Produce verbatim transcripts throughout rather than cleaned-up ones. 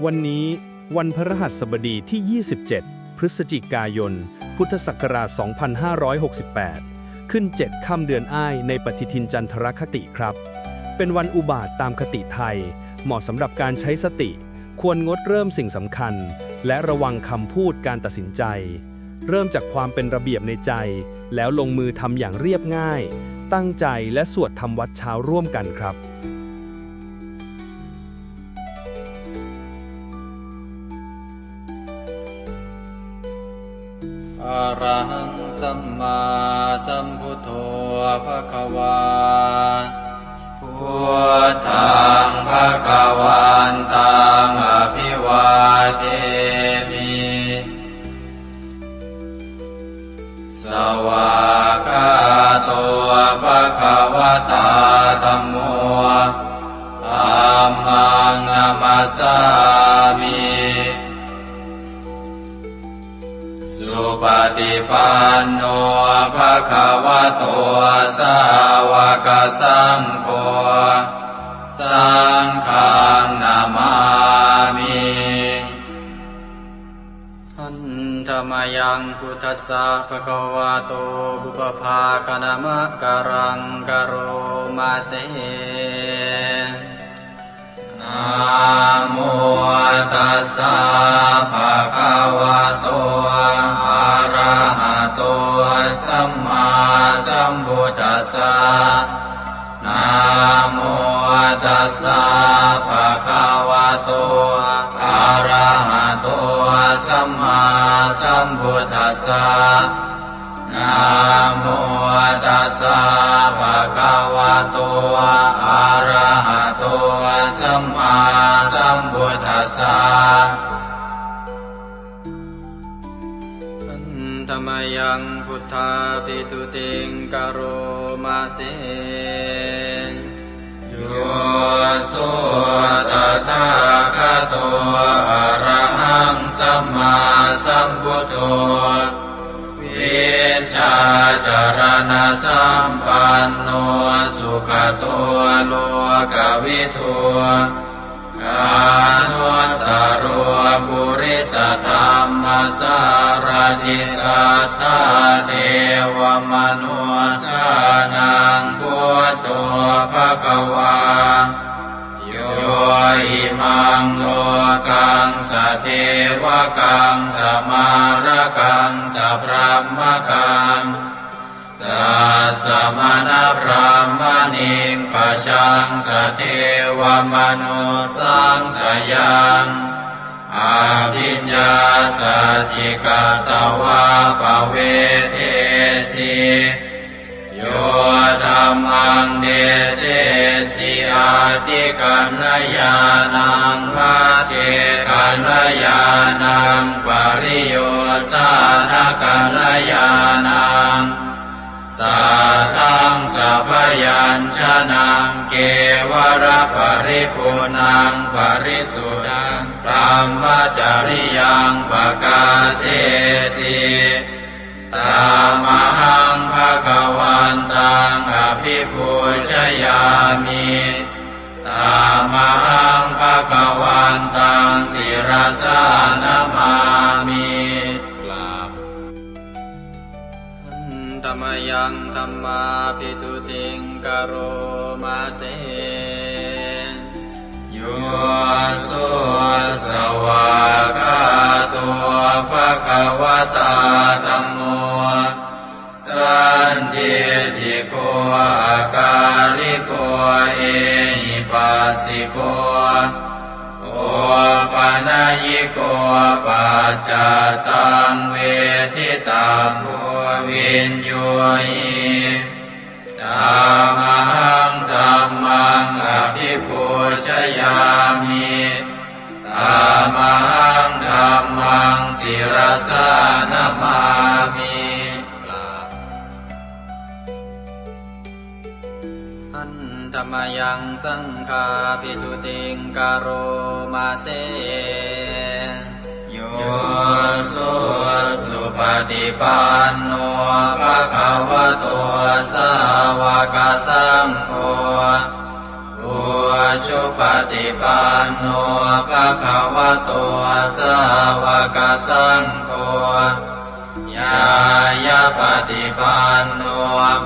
วันนี้วันพฤหัสบดีที่ ยี่สิบเจ็ด พฤศจิกายน พุทธศักราช สองพันห้าร้อยหกสิบแปด ขึ้น เจ็ด ค่ำเดือนอ้ายในปฏิทินจันทรคติครับ เป็นวันอุบาทตามคติไทย เหมาะสำหรับการใช้สติ ควรงดเริ่มสิ่งสำคัญ และระวังคำพูดการตัดสินใจ เริ่มจากความเป็นระเบียบในใจ แล้วลงมือทำอย่างเรียบง่าย ตั้งใจและสวดทำวัตรเช้าร่วมกันครับ Arahaṃ sammāsambuddho bhagavā. Buddhaṃ bhagavantaṃ abhivādemi. Svākkhāto bhagavatā dhammo. Dhammaṃ namassāmi. Supaṭipanno bhagavato sāvakasaṅgho. Saṅghaṃ namāmi. Handa mayaṃ buddhassa bhagavato pubbabhāganamakāraṃ karoma se. Namo tassa bhagavato arahato sammāsambuddhassa. Namo tassa bhagavato arahato sammāsambuddhassa. Namo tassa bhagavato arahato sammāsambuddhassa. Handa mayaṃ buddhābhistutiṃ karoma se. Yo so tathāgato arahaṃ sammāsambuddho, vijjācaraṇasampanno sugato lokavidū, anuttaro purisadammasārathi satthā devamanussānaṃ buddho bhagavā. Yo imaṃ lokaṃ sadevakaṃ samārakaṃ sabrahmakaṃ sassamaṇabrāhmaṇiṃ pajaṃ sadevamanussānaṃ sayaṃ abhiññāsacchikatvā pavedesi. Yo dhammaṃ desesi atthikaññāṇaṃ, pacchekakaññāṇaṃ, pariyosānakaññāṇaṃ, saddaṃ sabyañjanaṃ, kevalaparipuṇṇaṃ parisuddhaṃ brahmacariyaṃ pakāsesi. Tamahaṃ bhagavantaṃ abhipūjayāmi. Tamahaṃ bhagavantaṃ sirasā namāmi. กราบ Handa mayaṃ dhammābhistutiṃ karoma se. Yo so svākkhāto bhagavatā dhammo, sandiṭṭhiko akāliko ehipassiko, opanayiko paccattaṃ veditabbo viññūhi. Tamahaṃ dhammaṃ abhipūjayāmi. Tamahaṃ dhammaṃ sirasā namāmi. กราบ Handa mayaṃ saṅghābhistutiṃ karoma se. Yo so supaṭipanno bhagavato sāva sāvakasaṅgho, ujupaṭipanno bhagavato sāvakasaṅgho, ñāyapaṭipanno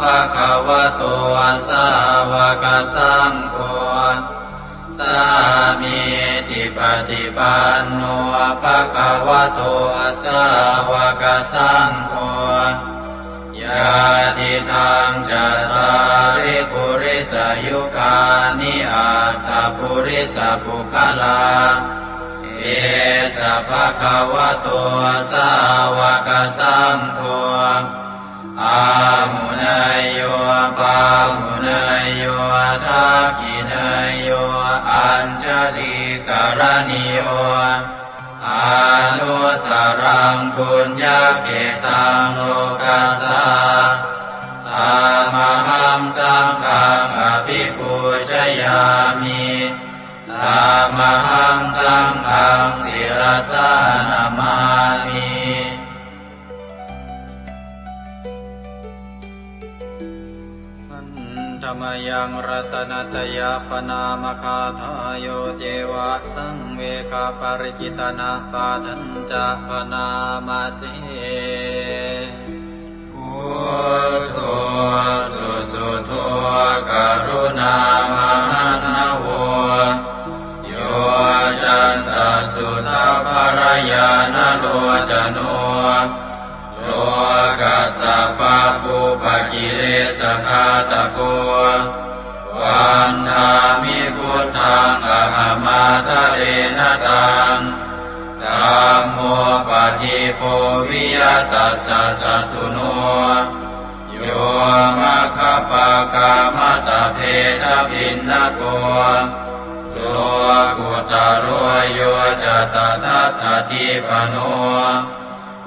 bhagavato sāvakasaṅgho, sāmīcipaṭipanno bhagavato sāvakasaṅgho, yadidaṃ cattāri purisayugāni aṭṭha purisapuggalā, esa bhagavato sāvakasaṅgho, āhuneyyo pāhuneyyo dakkhiṇeyyo añjalikaraṇīyo, anuttaraṃ puññakkhettaṃ lokassā. Tamahaṃ saṅghaṃ abhipūjayāmi. Tamahaṃ saṅghaṃ sirasā namāmi. Handa mayaṃ ratanattayappaṇāmagāthā, yo ceva saṃvegaparikittanapāṭhañca bhaṇāma se. Buddho susuddho karuṇāmahaṇṇavo, yoccantasuddhabbarañāṇalocano, lokassa pabbupakilesagāthako, vandāmi buddhaṃ ahamādarena taṃ. Dhammo padīpo viya tassa satthuno, yo maggapākamattabhedabhinnako, lokuttaro yo ca tadattadīpano,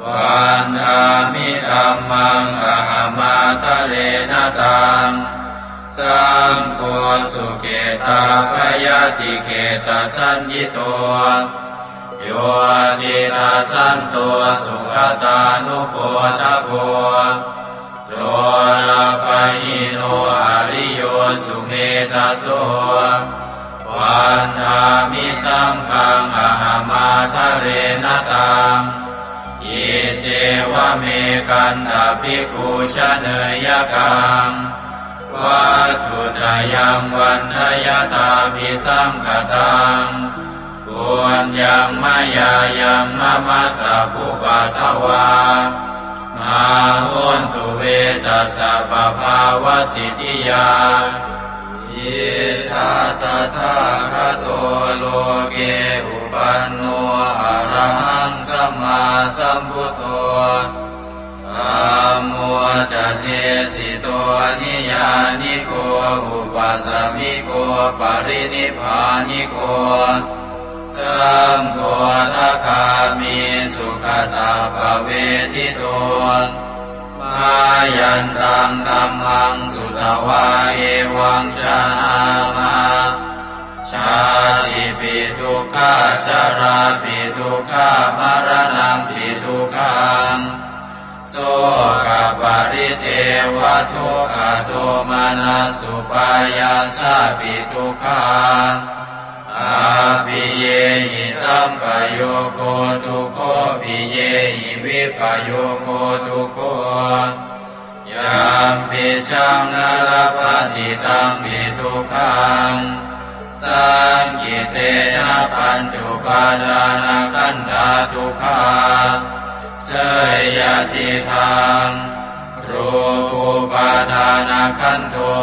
vandāmi dhammaṃ ahamādarena taṃ. Saṅgho sukhitavayadikhettasaññito, yo tidasanto sugatānupodako, lolapahīno ariyo sumedhaso, vandāmi saṅghaṃ ahamādarena taṃ. Iccevamekantabhikkhū janeyyakaṃ, vatthuttayaṃ vandayattabhisaṅkhataṃ, puññaṃ mayā yaṃ mama sabbupaddavā, mā hontu ve tassa pabhāvasiddhiyā. Idha tathāgato loke upanno arahaṃ sammāsambuddho, dhammo ca desito niyyāniko upasamiko parinibbāniko, saṅgho sakāmi sugatappavedito. Mayantaṃ dhammaṃ sutvā evaṃ janāma, jātipi dukkhā jarāpi dukkhā maraṇampi dukkhaṃ, sokaparidevadukkhadomanassupāyāsāpi dukkhā, appiyehi sampayogo dukkho piyehi vippayogo dukkho, yampicchaṃ na labhati tampi dukkhaṃ, saṅkhittena pañcupādānakkhandhā dukkhā. Seyyathidaṃ, rūpūpādānakkhandho,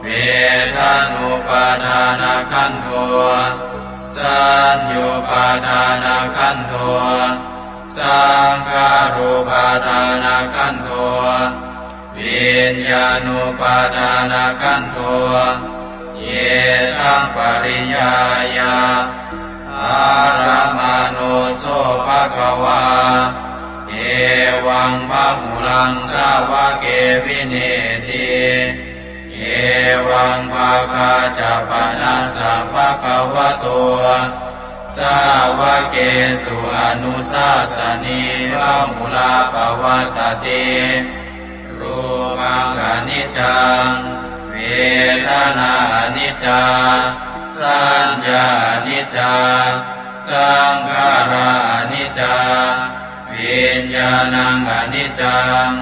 vedanūpādānakkhandho, saññupādānakkhandho, saṅkhārūpādānakkhandho, viññāṇūpādānakkhandho, yesaṃ pariññāya ārammaṇo so bhagavā, evaṃ bahulaṃ sāvake vineeti. Evaṃ bhāgā ca panassa bhagavato sāvakesu anussāsanī bahulā pavattati. Rūpaṃ khaṇi niccaṃ, vedanā aniccā, saññā aniccā, saṅkhārā aniccā, viññāṇaṃ aniccaṃ,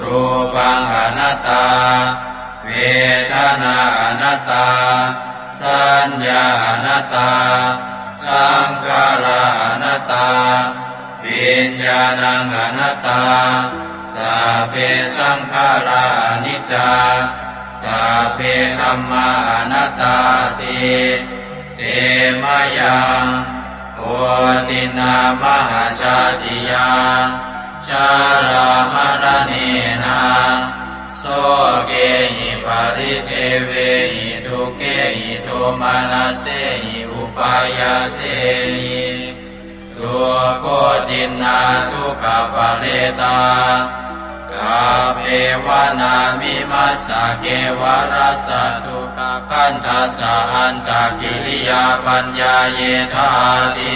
rūpaṃ anattā, vedanā anattā, saññā anattā, saṅkhārā anattā, viññāṇaṃ anattā, sabbe saṅkhārā aniccā, sabbe dhammā anattāti. Te mayaṃ koṭinā mahajātiyā, jarāmaraṇena, sokehi paridevehi dukkhehi domanassehi upāyāsehi, dukkhoṭinā dukkhaparetā, kappevāna imassa kevalassa dukkhakandhassa antakiriyā paññāyedhāti.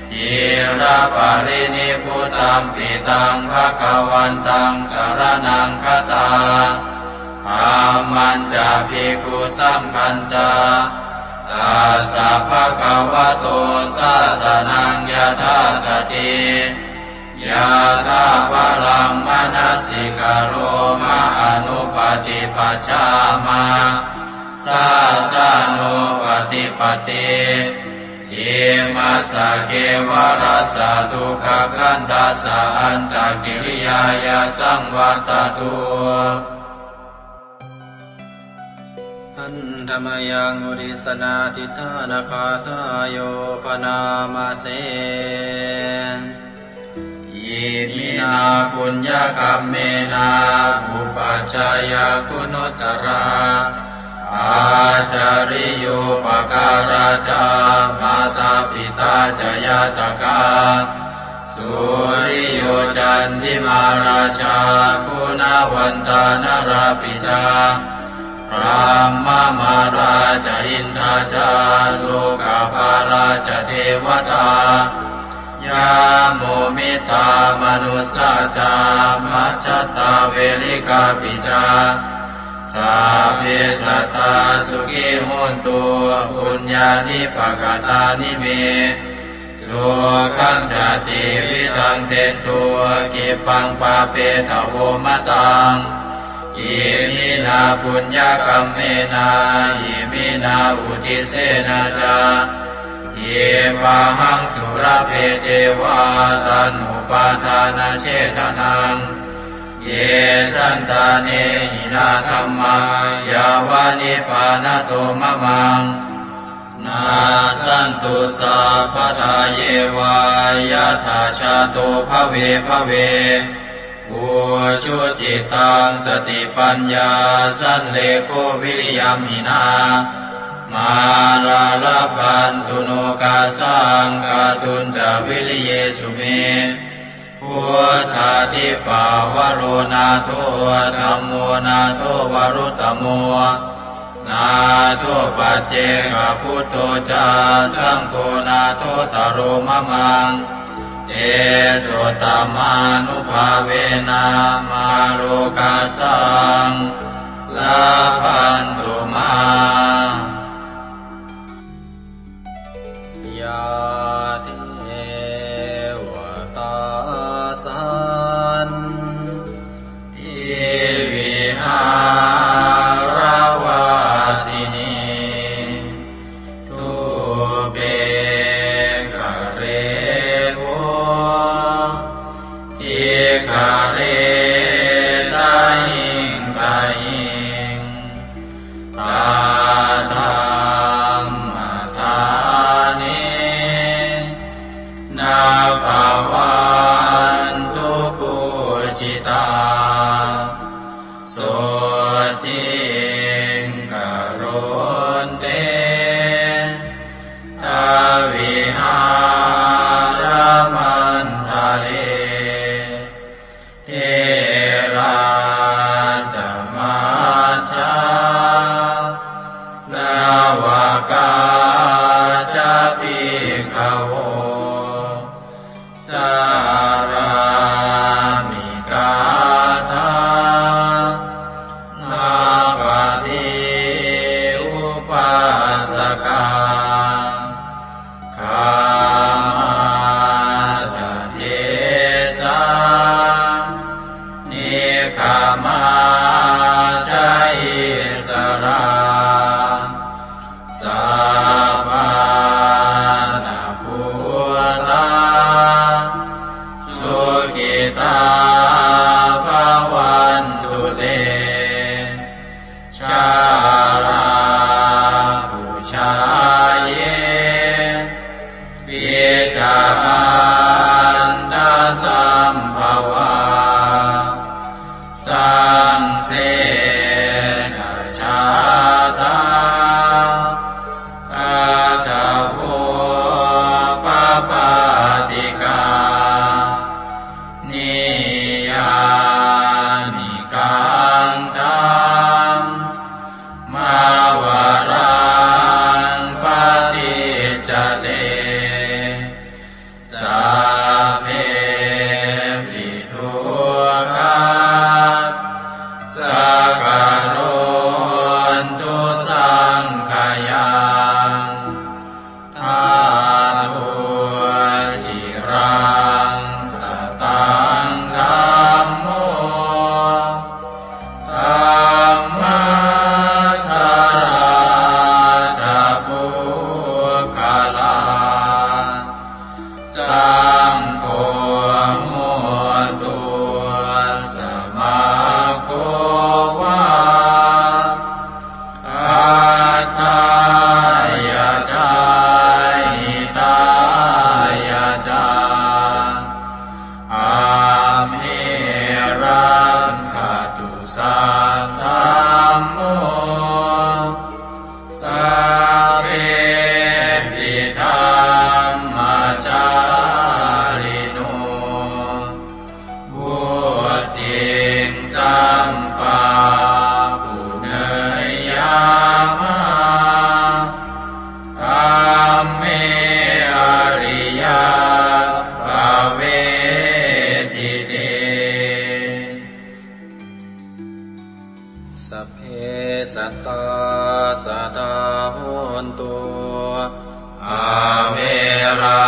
Ciraparinibbutampi taṃ bhagavantaṃ saraṇaṃ gatā, dhammañca bhikkhusaṅghañca, tassa bhagavato sāsanaṃ yathāsati, yathābalaṃ manasikaroma anupaṭipajjāma, sāsanūpaṭipatti. Imassa kevalassa dukkhakandhassa antakiriyāya saṃvattatu. Handa mayaṃ uddissanādhiṭṭhānagāthāyo bhaṇāma se. Iminā puññakammena upajjhāyā guṇuttarā, ācariyūpakārā ca mātā pitā ca ñātakā, suriyo candimā rājā guṇavantā narāpi ca, brahmamārā ca indā ca lokapālā ca devatā, yamo mittā manussā ca majjhattā verikāpi ca, sabbe sattā sukhī hontu puññāni pakatāni me, sukhañca tividhaṃ dentu khippaṃ pāpetha vomataṃ. Iminā puññakammena iminā uddissena ca khippāhaṃ sulabhe ceva taṇhupādānachedanaṃ. Ye santāne hinā dhammā yāva nibbānato mamaṃ, nassantu sabbadā yeva yattha jāto bhave bhave. Ujucittaṃ satipaññā sallekho viriyamhinā, mārā labhantu nokāsaṃ kātuñca viriyesu me. Buddhādhipavaro nātho, dhammo nātho varuttamo, nātho paccekabuddho ca, saṅgho nāthottaro mamaṃ. Tesottamānubhāvena mārokāsaṃ labhantu mā. Yā devatā santivihāravāsinī, thūpe ghare bodhighare tahiṃ tahiṃ, Samā ca issarā, sappāṇabhūtā, sukhitā bhavantu te. Jalābujā yepi ca aṇḍasambhavā, saṃsedajātā athavopapātikā, niyyānikaṃ dhammavaraṃ paṭicca te, sabbepi dukkhā saṅkarontu saṅkhayaṃ. Ṭhātu ciraṃ sataṃ dhammo, dhammaddharā ca puggalā, saṅgho hotu samaggo va, atthāya ca hitāya ca. Amhe rakkhatu saddhammo, sabbepi dhammacārino, vuḍḍhiṃ sampāpuṇeyyāma, dhamme ariyappavedite. Sabbe sattā sadā hontu, averā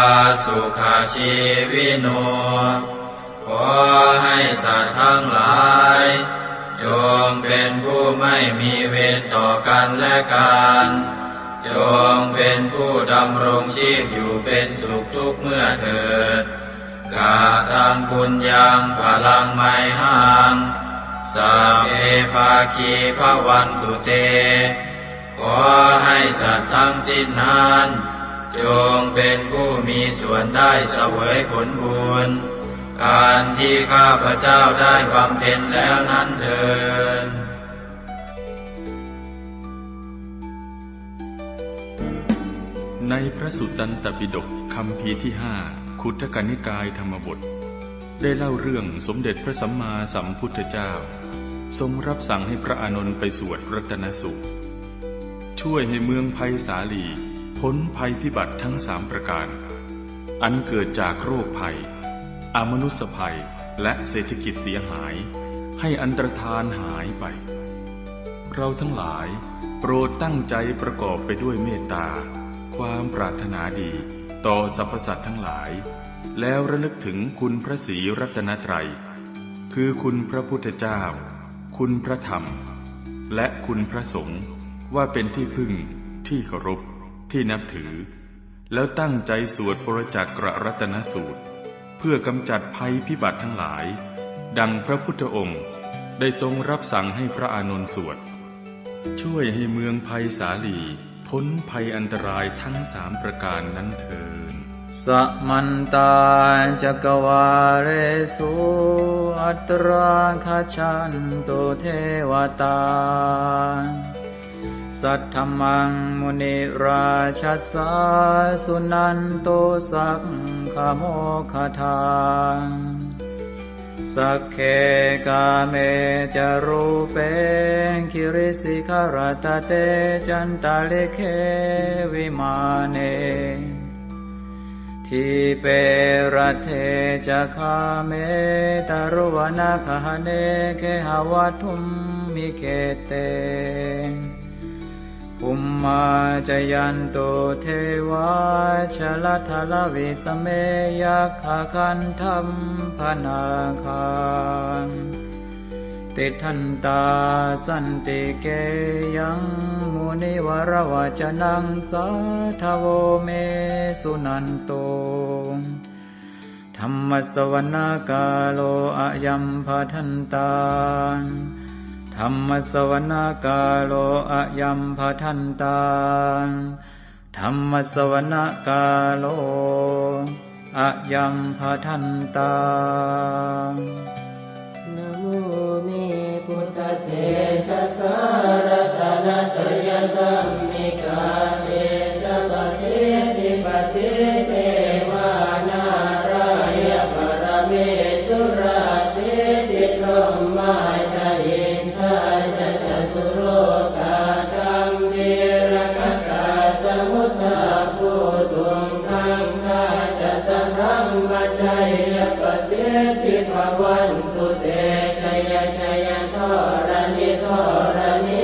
sukhajīvino. ขอให้สัตว์ทั้งหลาย จงเป็นผู้ไม่มีเวรต่อกันและกัน จงเป็นผู้ดำรงชีพอยู่เป็นสุขทุกเมื่อเถิด Kataṃ puññaṃ phalaṃ mayhaṃ, sabbe bhāgī bhavantu te. ขอให้สัตว์ทั้งสิ้นนั้น จงเป็นผู้มีส่วนได้เสวยผลบุญ อันที่ข้าพเจ้าได้บำเพ็ญแล้วนั้นเทอญ ในพระสุตตันตปิฎกคัมภีร์ที่ห้า ขุททกนิกายธรรมบท ได้เล่าเรื่องสมเด็จพระสัมมาสัมพุทธเจ้า ทรงรับสั่งให้พระอานนท์ไปสวดรัตนสูตร ช่วยให้เมืองไพศาลีพ้นภัยพิบัติทั้งสามประการ อันเกิดจากโรคภัย อมนุสสภัย และเศรษฐกิจเสียหาย ให้อันตรธานหายไป เราทั้งหลายโปรดตั้งใจประกอบไปด้วยเมตตา ความปรารถนาดีต่อสรรพสัตว์ทั้งหลาย แล้วระลึกถึงคุณพระศรีรัตนตรัย คือคุณพระพุทธเจ้า คุณพระธรรม และคุณพระสงฆ์ ว่าเป็นที่พึ่ง ที่เคารพ ที่นับถือ แล้วตั้งใจสวดปรจจักรรัตนสูตร เพื่อกำจัดภัยพิบัติทั้งหลาย ดังพระพุทธองค์ได้ทรงรับสั่งให้พระอานนท์สวด ช่วยให้เมืองไพศาลีพ้นภัยอันตรายทั้งสามประการนั้นเทอญ Samantā cakkavāḷesu atrāgacchantu devatā. Saddhammaṃ munirājassa suṇantu saggamokkhadaṃ. Sagge kāme ca rūpe girisikharataṭe cantalikkhe vimāne. Dīpe raṭṭhe ca gāme taruvanagahane gehavatthumhi khette. Bhummā cāyantu devā jalathalavisame yakkhagandhabbanāgā. tiṭṭhantā santike yaṃ munivaravacanaṃ sādhavo me suṇantu. Dhammassavanakālo ayambhadantā. Dhammassavanakālo ayambhadantā. Dhammassavanakālo ayambhadantā. Namo me buddhatejasā ratanattayadhammikā tejapasiddhi pasīdevā nārāya paramesurā siddhibrahmā ca indā ca catulokā gambhīrakkhakā samuddā bhūtuṃ gaṅgā ca sabrahmajayya pasiddhi bhavantu te. Jaya jaya dharaṇi dharaṇī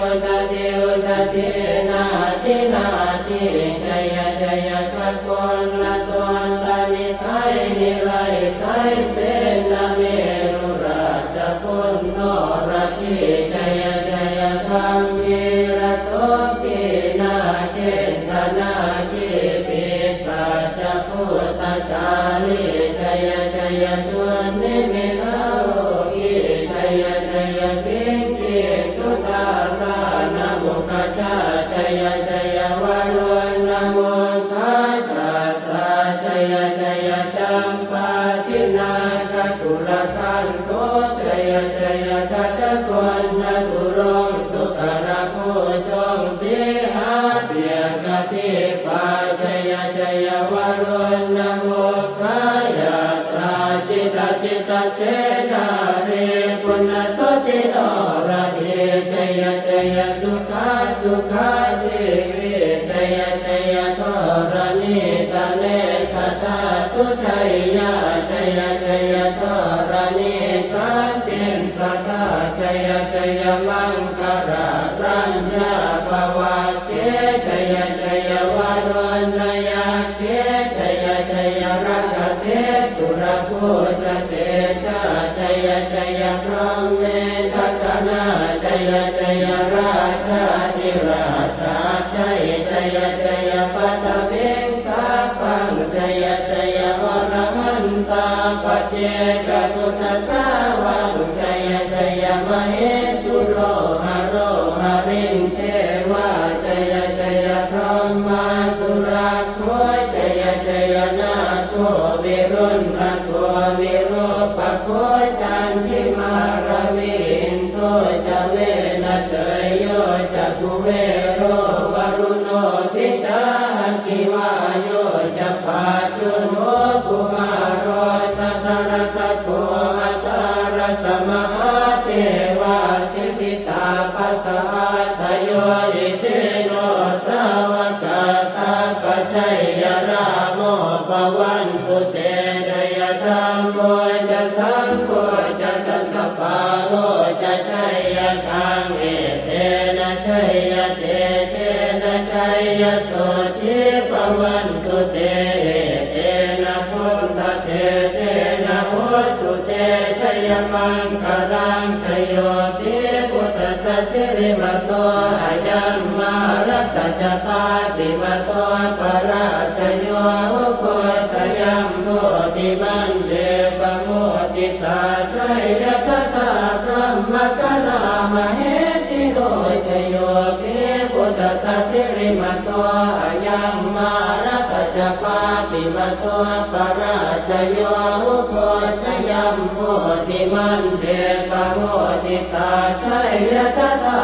udadhi udadhī nadi nadī jaya jaya gaganalatantanisaya nirayasaya senameru rājabala noradī jaya jaya gambhīrasombhī nāgendanāgī pisācabhūtakālī jaya jaya dunnimittarogī jaya jaya siṅgī sudā dānamukhajā jaya jaya varuṇamukhasātrā jaya jaya campādināgakulagantho jaya jaya gajagonnaturaṅga sukarabhujaṅga sīhabyagghadīpā jaya jaya varuṇamukhayātrā jita jita senārī punasuddhi noradī jaya jaya sukhā sukhā jīvī jaya jaya dharaṇītale sadāsujayā jaya jaya dharaṇī santin sadā jaya jaya maṅkararaññā bhavagge jaya jaya varuṇayakkhe jaya jaya rakkhase surabhujatejā jaya jaya brahmendagaṇā jaya jaya rājādhirājasājjai jaya jaya paṭhaviṃ sabbaṃ jaya jaya arahantā paccekabuddhasāvaṃ jaya jaya mahesuro haro harindevā jaya jaya brahmā surakkho jaya jaya nāgo viruḷhako virūpakkho candimā ravi indo ca venateyyo ca kuvero varuṇopi ca aggi vāyo ca pājuṇho kumāro dhataraṭṭhako aṭṭhārasa mahādevā siddhitāpasa-ādayo isino sāvakā sabbā jaya rāmo bhavantu te jaya dhammo ca saṅgho ca dasapālo ca jayakaṃ etena jayatejena jayasotthī bhavantu te etena buddhatejena hotu te jayamaṅgalaṃ jayo pi buddhassa sirīmato ayaṃ mārassa ca pāpimato parājayo ugghosayuṃ bodhimaṇḍe pamoditā jaya tadā brahmagaṇā mahesino jayo pi buddhassa sirīmato ayaṃ mārassa ca pāpimato parājayo ugghosayuṃ bodhimaṇḍe pamoditā jaya tadā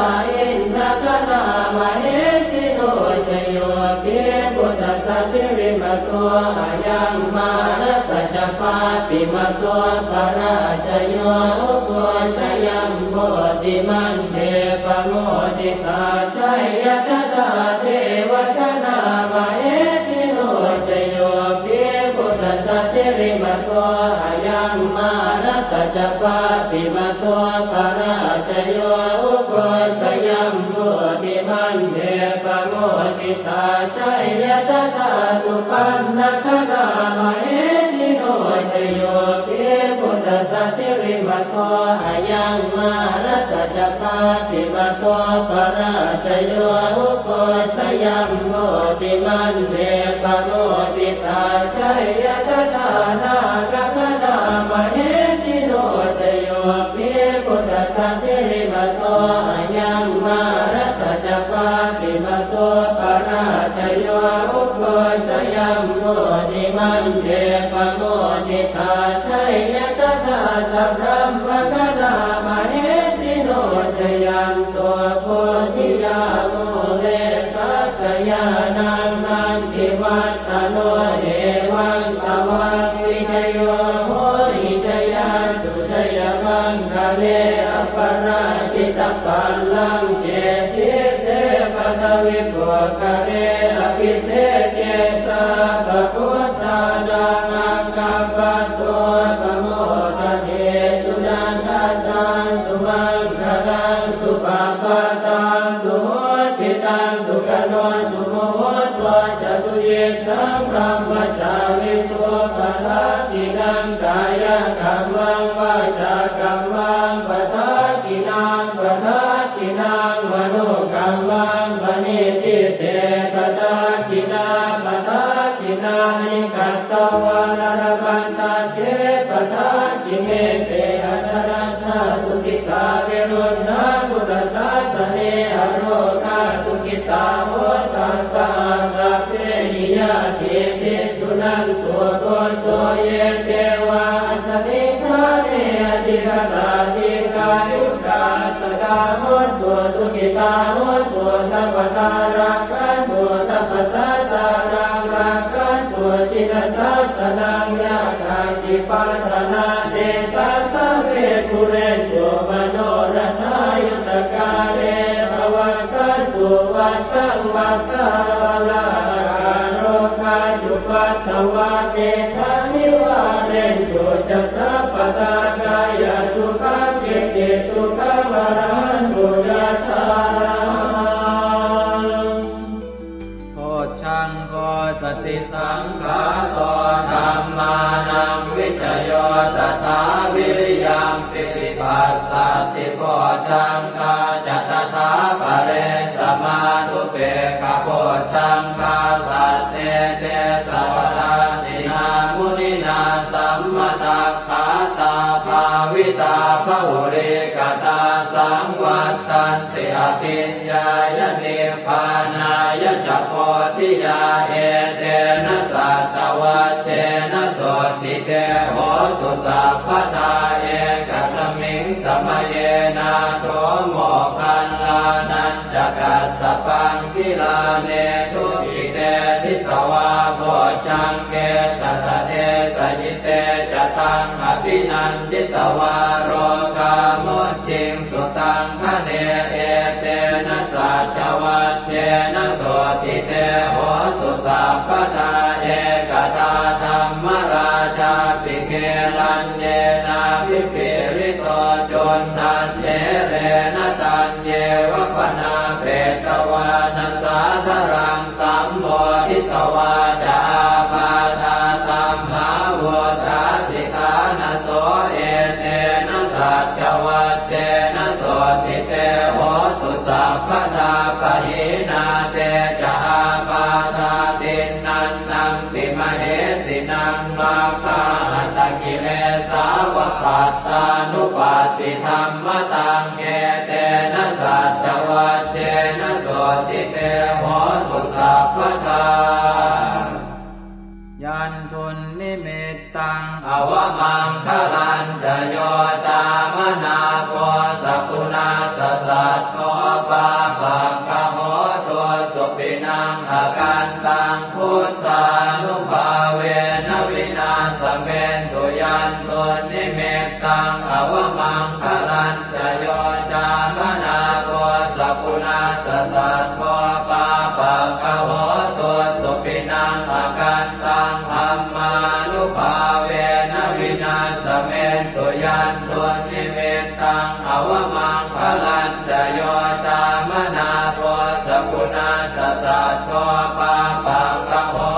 indagaṇā mahesino jayo pi buddhassa sirīmato ayaṃ mārassa ca pāpimato parājayo ugghosayuṃ bodhimaṇḍe pamoditā jaya tadā devagaṇā mahesino jayo pi buddhassa sirīmato ayaṃ mārassa ca pāpimato parājayo ugghosayuṃ bodhimaṇḍe pamoditā jaya tadā supaṇṇagaṇā mahesino jayo pi buddhassa sirīmato ayaṃ mā Mārassa ca pāpimato parājayo, ugghosayuṃ bodhimaṇḍe pamoditā, jaya tadā nāgagaṇā mahesino. Jayo hi buddhassa sirīmato ayaṃ, mārassa ca pāpimato parājayo, ugghosayuṃ bodhimaṇḍe pamoditā, jaya tadā sabrahmagaṇā mahesino. Jayanto bodhiyā mūle sakyānaṃ nandivaḍḍhano, evaṃ tvaṃ vijayo hohi jayassu jayamaṅgale, aparājitapallaṅke sīse paṭhavipokkhare, abhiseke sabbabuddhānaṃ aggappatto pamodati. Sunakkhattaṃ sumaṅgalaṃ supabhātaṃ suhuṭṭhitaṃ, sukhaṇo sumuhutto ca suyiṭṭhaṃ brahmacārisu, padakkhiṇaṃ kāyakammaṃ vācākammaṃ padakkhiṇaṃ, padakkhiṇaṃ manokammaṃ paṇidhī te padakkhiṇā, padakkhiṇāni katvāna labhantatthe padakkhiṇe. Te atthaladdhā sukhitā viruḷhā buddhasāsane, arogā sukhitā hotha saha sabbehi ñātibhi. Suṇantu bhonto ye devā asmiṃ ṭhāne adhigatā, dīghāyukā sadā hontu, sukhitā hontu sabbadā, rakkhantu sabbasattānaṃ, rakkhantu jinasāsanaṃ. Yā kāci patthanā tesaṃ sabbe pūrentu manorathā, yuttakāle pavassantu vassaṃ vassā, ālāhakā rogā cupaddavā tesaṃ nivārentu ca sabbadā, kāyasukhaṃ cittisukhaṃ arahantu yathārahaṃ. Bojjhaṅgo satisaṅkhāto dhammānaṃ vicayo tathā, viriyampīti passaddhi bojjhaṅgā ca tathāpare, samādhupekkhabojjhaṅgā sattete sabbadassinā, muninā sammadakkhātā bhāvitā bahulīkatā, saṃvattanti abhiññāya nibbānāya ca bodhiyā. Etena saccavajjena sotthi te hotu sabbadā, ekasmiṃ samaye nātho moggallānañca kassapaṃ, gilāne dukkhite disvā bojjhaṅge satta desayi. Te ca taṃ abhinanditvā rogā mucciṃsu taṅkhaṇe. Etena saccavajjena sotthi te hotu sabbadā, ekadā dhammarājāpi gelaññenābhipīḷito, cundattherena taññeva bhaṇāpetvāna sādaraṃ, sammoditvā ca ābādhā tamhā vuṭṭhāsi ṭhānaso. Etena saccavajjena sotthi te hotu sabbadā, pahīnā te ca ābādhā tiṇṇannampi mahesinaṃ, maggāhatakilesā va pattānuppattidhammataṃ. Etena saccavajjena sotthi te hotu sabbadā. Yandunnimittaṃ avamaṅgalañca yo cāmanāpo sakuṇassa saddo, pāpaggaho dussupinaṃ akantaṃ, buddhānubhāvena vināsamentu. Yandunnimittaṃ avamaṅgalañca yo cāmanāpo sakuṇassa saddo, pāpaggaho dussupinaṃ akantaṃ, dhammānubhāvena vināsamentu. Yandunnimittaṃ avamaṅgalañca yo cāmanāpo sakuṇassa saddo, pāpaggaho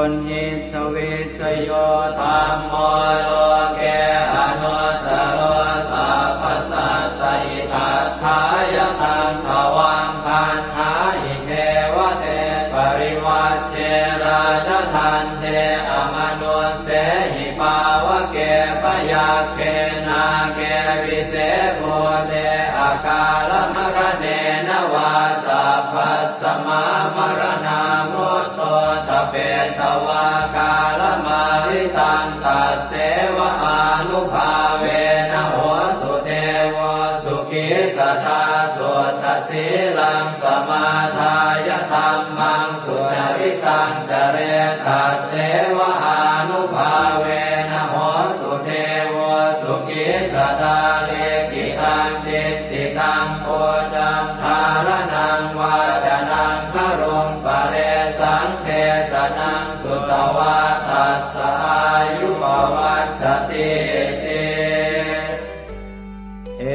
Uṇhissa vijjayo dhammo loke anuttaro sabbasattahitatthāya taṃ tvaṃ gaṇhāhi devate parivajje rājadaṇḍe amanussehi pāvake byagghe nāge vise bhūte akālamaraṇena vā sabbasmā maraṇā mutto ṭhapetvā kālamāritaṃ tasseva ānubhāvena hotu devo sukhī sadā. Suddhasīlaṃ samādāya dhammaṃ sucaritaṃ care tasseva ānubhāvena hotu devo sukhī sadā. Likkhitaṃ cintitaṃ pūjaṃ dhāraṇaṃ vācanaṃ garuṃ paresaṃ desanaṃ sutvā tassa āyu pavaḍḍhatīti.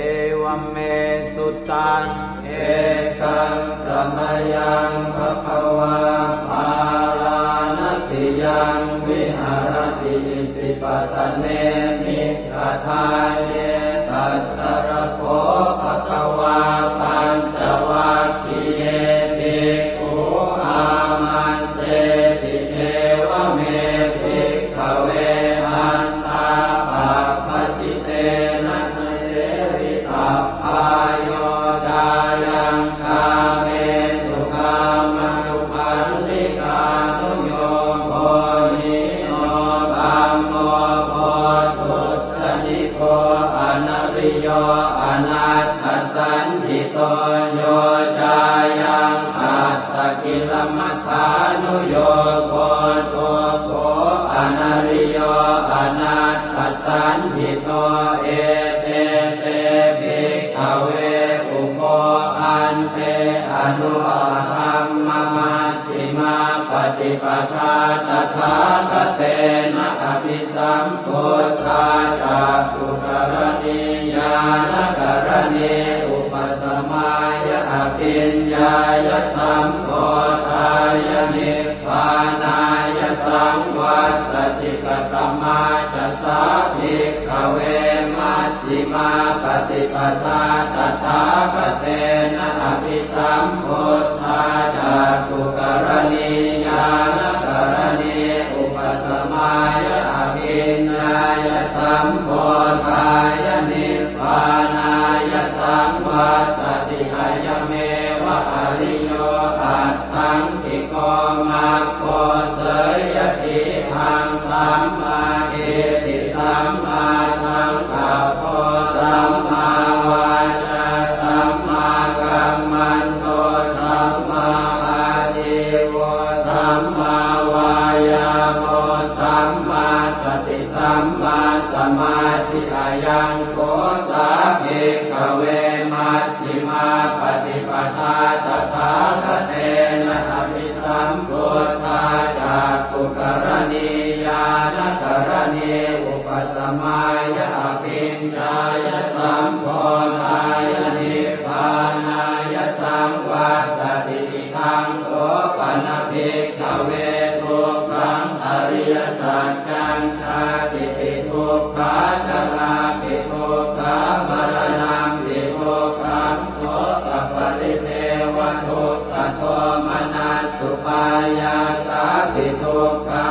Evaṃ me sutaṃ. Ekaṃ samayaṃ bhagavā bārāṇasiyaṃ viharati isipatane migadāye. Tatra kho bhagavā pañcavaggiye bhikkhū āmantesi: Evaṃ me bhikkhave antā pabbajitena na sevitabbā. Yo cāyaṃ kāmesu kāmasukhallikānuyogo hīno gammo pothujjaniko anariyo anatthasañhito, yo cāyaṃ attakilamathānuyogo dukkho anariyo anatthasañhito, ete te bhikkhave ubho ante anupagamma majjhimā paṭipadā tathāgatena abhisambuddhā cakkhukaraṇī ñāṇakaraṇī upasamāya abhiññāya sambodhāya nibbānāya saṃvattati. Katamā ca sā bhikkhave maj jhimā paṭipadā tathāgatena abhisambuddhā cakkhukaraṇī ñāṇakaraṇī upasamāya abhiññāya sambodhāya nibbānāya saṃvattati? Ayameva ariyo aṭṭhaṅgiko maggo, seyyathīdaṃ: sammādiṭṭhi sammāsaṅkappo sammāvācā sammākammanto sammāājīvo sammāvāyāmo sammāsati sammāsamādhi. Ayaṃ kho sā bhikkhave maj jhimā paṭipadā tathāgatena abhisambuddhā cakkhukaraṇī ñāṇakaraṇī upasamāya abhiññāya sambodhāya nibbānāya saṃvattati. Idaṃ kho pana bhikkhave dukkhaṃ ariyasaccaṃ: jātipi dukkhā jarāpi dukkhā maraṇampi dukkhaṃ sokaparidevadukkhadomanassupāyāsāpi dukkhā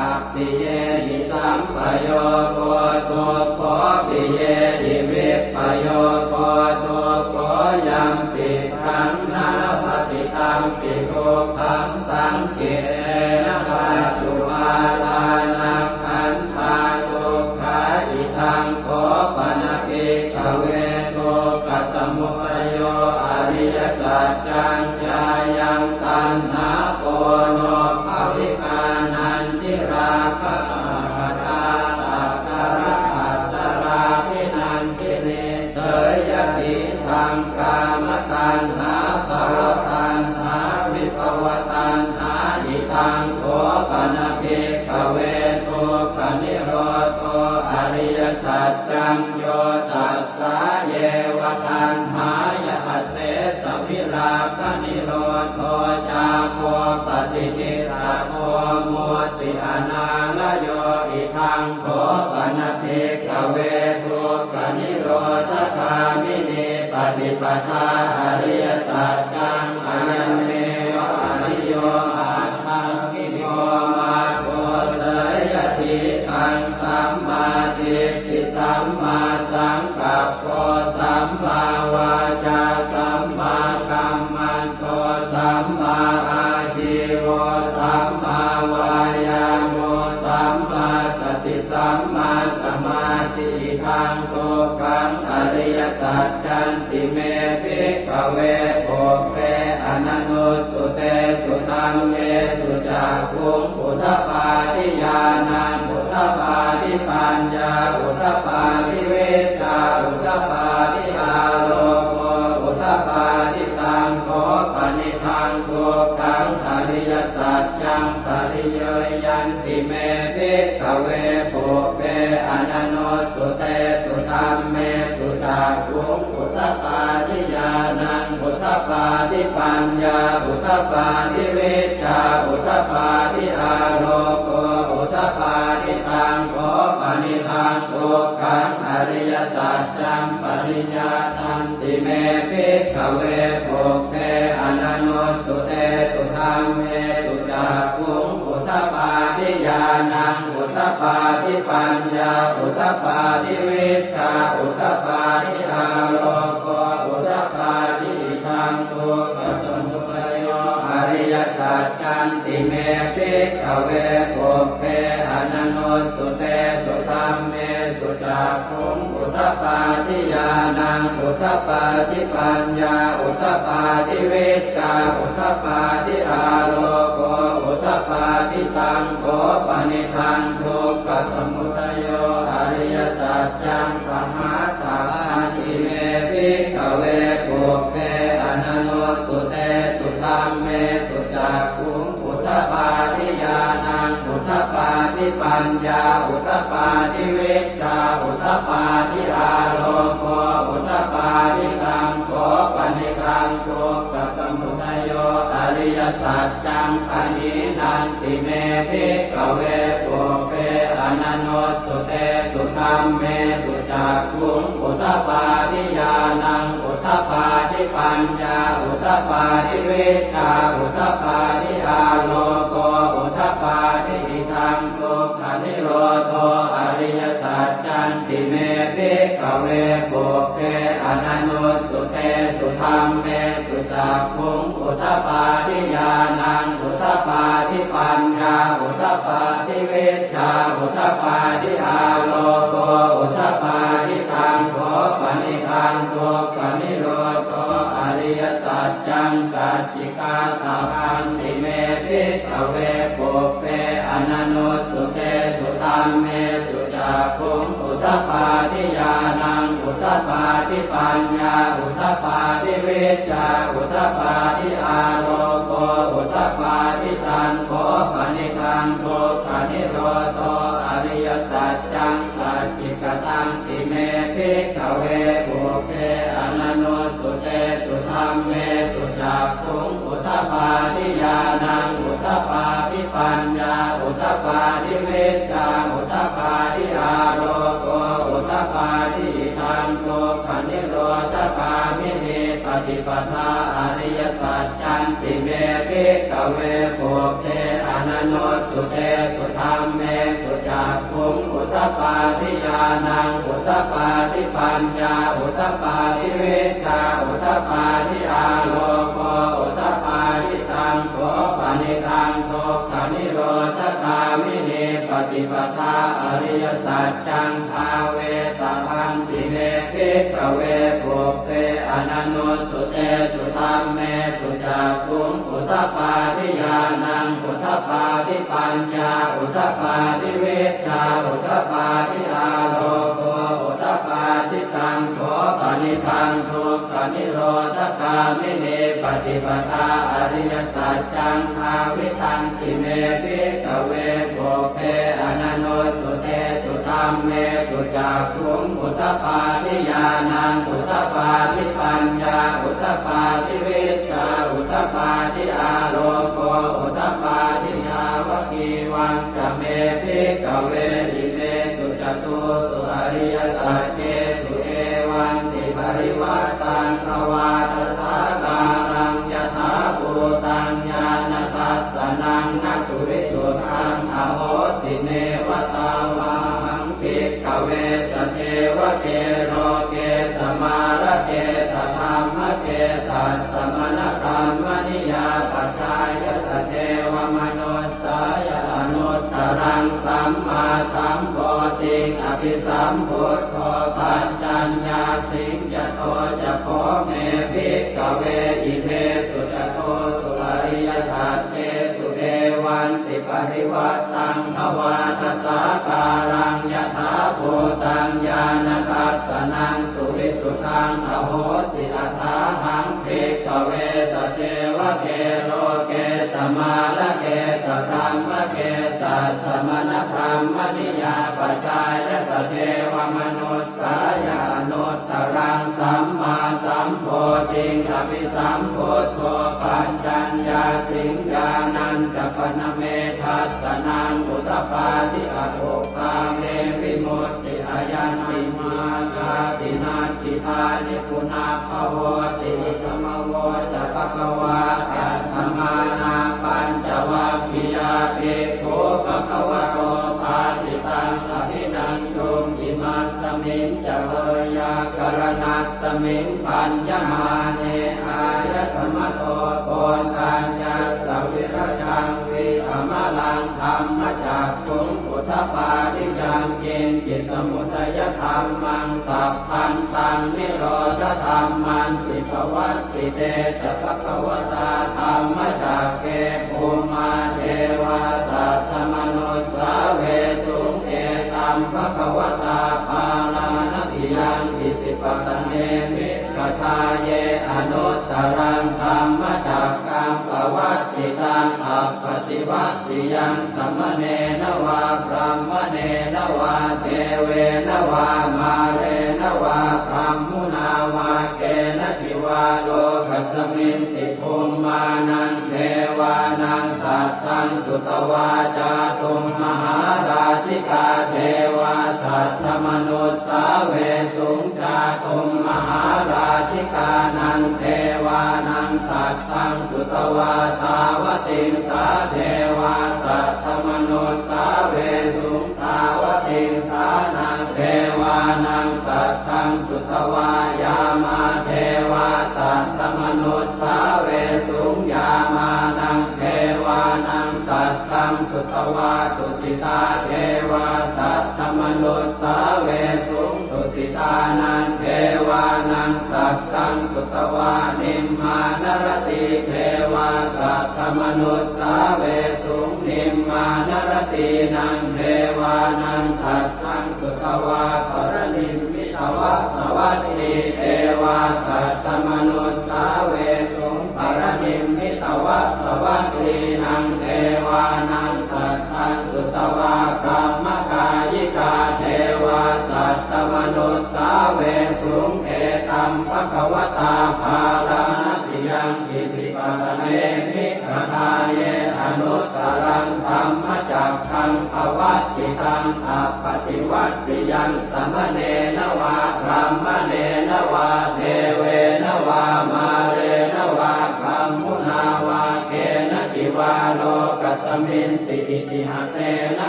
appiyehi sampayogo dukkho piyehi vippayogo dukkho yampidaṃ na labhati tampi dukkhaṃ saṅkhittena pañcupādānakkhandhā dukkhā. Idaṃ kho pana bhikkhave dukkhasamudayo ariyasaccaṃ: yāyaṃ taṇhā ponobbhavikā nandirāgasahagatā tatra atatāladdhanandinī, seyyathīdaṃ: kāmataṇhā bhavataṇhā vibhavataṇhā. Idaṃ kho pana bhikkhave dukkhanirodho ariyasaccaṃ: yo tassāyeva taṇhāya asesavirāganirodho cāgo paṭinissaggo mutti anālayo. Idaṃ kho pana bhikkhave dukkhanirodhagāminī paṭipadā ariyasaccaṃ, ayameva ariyo aṭṭhaṅgiko maggo, seyyathīdaṃ: sammādiṭṭhi sammāsaṅkappo sammāvācā sammākammanto sammāājīvo sammāvāyāmo sammāsati sammāsamādhi. Idaṃ dukkhaṃ ariyasaccanti me bhikkhave pubbe ananussutesu dhammesu cakkhuṃ udapādi ñāṇaṃ udapādi paññā udapādi vijjā udapādi āloko udapādi. Taṃ kho panidaṃ dukkhaṃ ariyasaccaṃ pariññeyyanti me bhikkhave pubbe ananussutesu dhammesu cakkhuṃ udapādi ñāṇaṃ udapādi paññā udapādi vijjā udapādi āloko udapādi. Taṃ kho panidaṃ dukkhaṃ ariyasaccaṃ pariññātanti me bhikkhave pubbe ananussutesu dhammesu cakkhuṃ udapādi ñāṇaṃ udapādi paññā udapādi vijjā udapādi āloko udapādi. Idaṃ dukkhasamudayo ariyasaccanti me bhikkhave pubbe ananussutesu dhammesu cakkhuṃ udapādi ñāṇaṃ udapādi paññā udapādi vijjā udapādi āloko udapādi. Taṃ kho panidaṃ dukkhasamudayo ariyasaccaṃ pahātabbanti me bhikkhave pubbe ananussutesu dhammesu cakkhuṃ udapādi ñāṇaṃ udapādi paññā udapādi vijjā udapādi āloko udapādi. Taṃ kho panidaṃ dukkhasamudayo ariyasaccaṃ pahīnanti me bhikkhave pubbe ananussutesu dhammesu cakkhuṃ udapādi ñāṇaṃ udapādi paññā udapādi vijjā udapādi āloko udapādi. Idaṃ dukkhanirodho ariyasaccanti me bhikkhave pubbe ananussutesu dhammesu cakkhuṃ udapādi ñāṇaṃ udapādi paññā udapādi vijjā udapādi āloko udapādi. Taṃ kho panidaṃ dukkhanirodho ariyasaccaṃ sacchikātabbanti me bhikkhave pubbe ananussutesu dhammesu cakkhuṃ udapādi ñāṇaṃ udapādi paññā udapādi vijjā udapādi āloko udapādi. Taṃ kho panidaṃ dukkhanirodho ariyasaccaṃ sacchikatanti me bhikkhave pubbe ananussutesu dhammesu cakkhuṃ udapādi ñāṇaṃ udapādi paññā udapādi vijjā udapādi āloko udapādi. Idaṃ dukkhanirodhagāminī paṭipadā ariyasaccanti me bhikkhave pubbe ananussutesu dhammesu cakkhuṃ udapādi ñāṇaṃ udapādi paññā udapādi vijjā udapādi āloko udapādi. Taṃ kho panidaṃ dukkhanirodhagāminī paṭipadā ariyasaccaṃ bhāvetabbanti me bhikkhave pubbe ananussutesu dhammesu cakkhuṃ udapādi ñāṇaṃ udapādi paññā udapādi vijjā udapādi āloko udapādi. Taṃ kho panidaṃ dukkhanirodhagāminī paṭipadā ariyasaccaṃ bhāvitanti me bhikkhave pubbe ananussutesu dhammesu cakkhuṃ udapādi ñāṇaṃ udapādi paññā udapādi vijjā udapādi āloko udapādi. Yāvakīva ca me bhikkhave imesu catūsu ariyasaccesu evantiparivaṭṭaṃ dvādasākāraṃ yathābhūtaṃ ñāṇadassanaṃ na suvisuddhaṃ ahosi. Neva tāvāhaṃ bhikkhave sadevake loke samārake sadhammake sassamaṇabrāhmaṇiyā pajāya sadevamanussāya anuttaraṃ sammāsambodhiṃ abhisambuddho paccaññāsiṃ. Yato ca kho me bhikkhave imesu catūsu ariyasaccesu evantiparivaṭṭaṃ dvādasākāraṃ yathābhūtaṃ ñāṇadassanaṃ suvisuddhaṃ ahosi. Athāhaṃ bhikkhave sadevake loke samārake sadhammake sassamaṇabrāhmaṇiyā pajāya sadevamanussāya anuttaraṃ sammāsambodhiṃ abhisambuddho paccaññāsiṃ. Ñāṇañca pana me dassanaṃ udapādi, akuppā me vimutti, ayaṃ nibbānāti, natthidāni punabbhavoti. Idamavoca bhagavā. Attamanā pañcavaggiyā bhikkhū bhagavato bhāsitaṃ abhinanduṃ. Imasmiñca veyyākaraṇasmiṃ bhaññamāne āyasmato Koṇḍaññassa virajaṃ vītamalaṃ dhammacakkhuṃ udapādi: yaṅkiñci samudayadhammaṃ sabbantaṃ nirodhadhammanti. Pavattite ca bhagavatā dhammacakke bhummā devā saddamanussāvesuṃ: etaṃ bhagavatā Bārāṇasiyaṃ Isipatane Migadāye anuttaraṃ dhammacakkaṃ pavattitaṃ appaṭivattiyaṃ samaṇena vā brāhmaṇena vā devena vā mārena vā brahmunā vā kenaci vā lokasminti. Bhummānaṃ devānaṃ saddaṃ sutvā cātummahārājikā devā saddamanussāvesuṃ. Cātummahārājikānaṃ devānaṃ saddaṃ sutvā tāvatiṃsā devā saddamanussāvesuṃ. Tāvatiṃsānaṃ devānaṃ saddaṃ sutvā yāmā devā saddamanussāvesuṃ. Yāmānaṃ devānaṃ saddaṃ sutvā tusitā devā saddamanussāvesuṃ. Tusitānaṃ devānaṃ saddaṃ sutvā nimmānaratī devā saddamanussāvesuṃ. Nimmānaratīnaṃ devānaṃ saddaṃ sutvā paranimmitavasavattī devā saddamanussāvesuṃ. Paranimmitavasavattīnaṃ devānaṃ saddaṃ sutvā brahmakāyikā devā saddamanussāvesuṃ. Etaṃ bhagavatā Bārāṇasiyaṃ Isipatane Migadāye anuttaraṃ dhammacakkaṃ pavattitaṃ appaṭivattiyaṃ samaṇena vā brāhmaṇena vā devena vā mārena vā brahmunā vā kenaci vā lokasminti. Itiha tena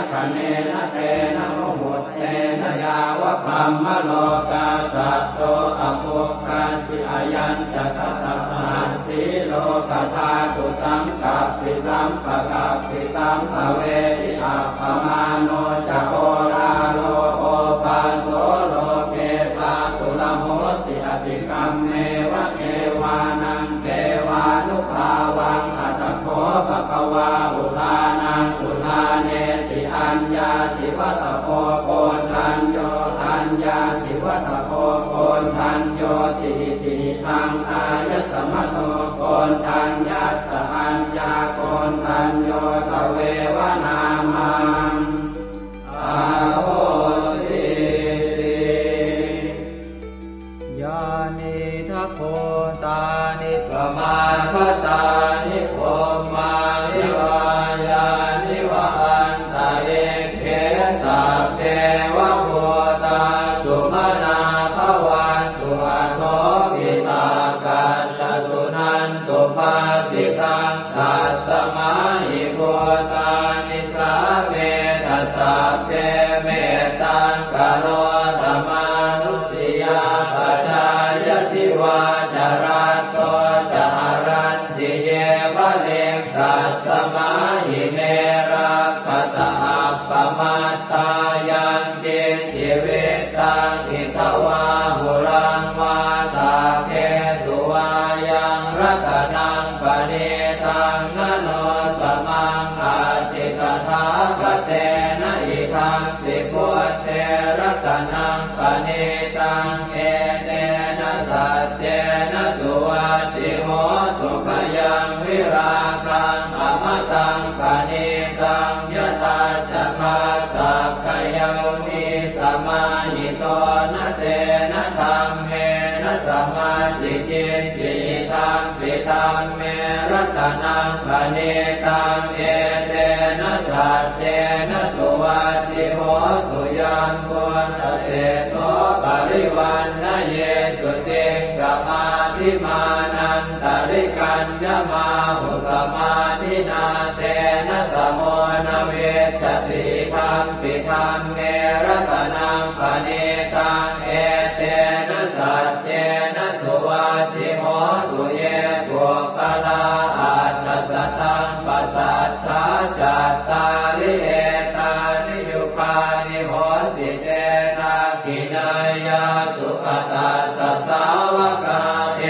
khaṇena tena muhuttena yāva brahmalokā saddo abbhuggacchi. Ayañca dasasahassī lokadhātu saṅkappi sampakappi sampavedhi. Appamāṇo ca oḷāro obhāso loke pāturahosi atikkammeva devānaṃ devānubhāvaṃ. Atha kho bhagavā udānaṃ udānesi: Aññāsi vata bho Koṇḍañño, aññāsi vata bho Koṇḍaññoti. Itihidaṃ āyasmato Koṇḍaññassa aññākoṇḍañño tveva nāmaṃ ahosīti. Yānīdha bhūtāni samāgatāni bhummāni vā yāni va anta Nisāmetha sabbe mettaṃ karotha mānusiyā pajāya divā ca ratto ca haranti yeva likkhasmā ime rakkhasa appamattā. Yaṅkiñci vittaṃ idha vā huraṃ vā saggesu vā yaṃ ratanaṃ paṇītaṃ na no samaṃ atthi tathāgatena idampi buddhe ratanaṃ paṇītaṃ etena saccena suvatthi hotu. Khayaṃ virāgaṃ amataṃ paṇītaṃ yadajjhagā sakyamunī samāhito na tena dhammena samatthi kiñci idampi dhamme ratanaṃ paṇītaṃ etena saccena suvatthi hotu. Yambuddhaseṭṭho parivaṇṇayī suciṃ samādhimānantarikaññamāhu samādhinā tena samo na vijjati idampi dhamme ratanaṃ paṇītaṃ etena saccena suvatthi hotu. Ye puggalā aṭṭha sataṃ pasaṭṭhā cattāri etāni yugāni honti te dakkhiṇeyyā sugatassa sāvakā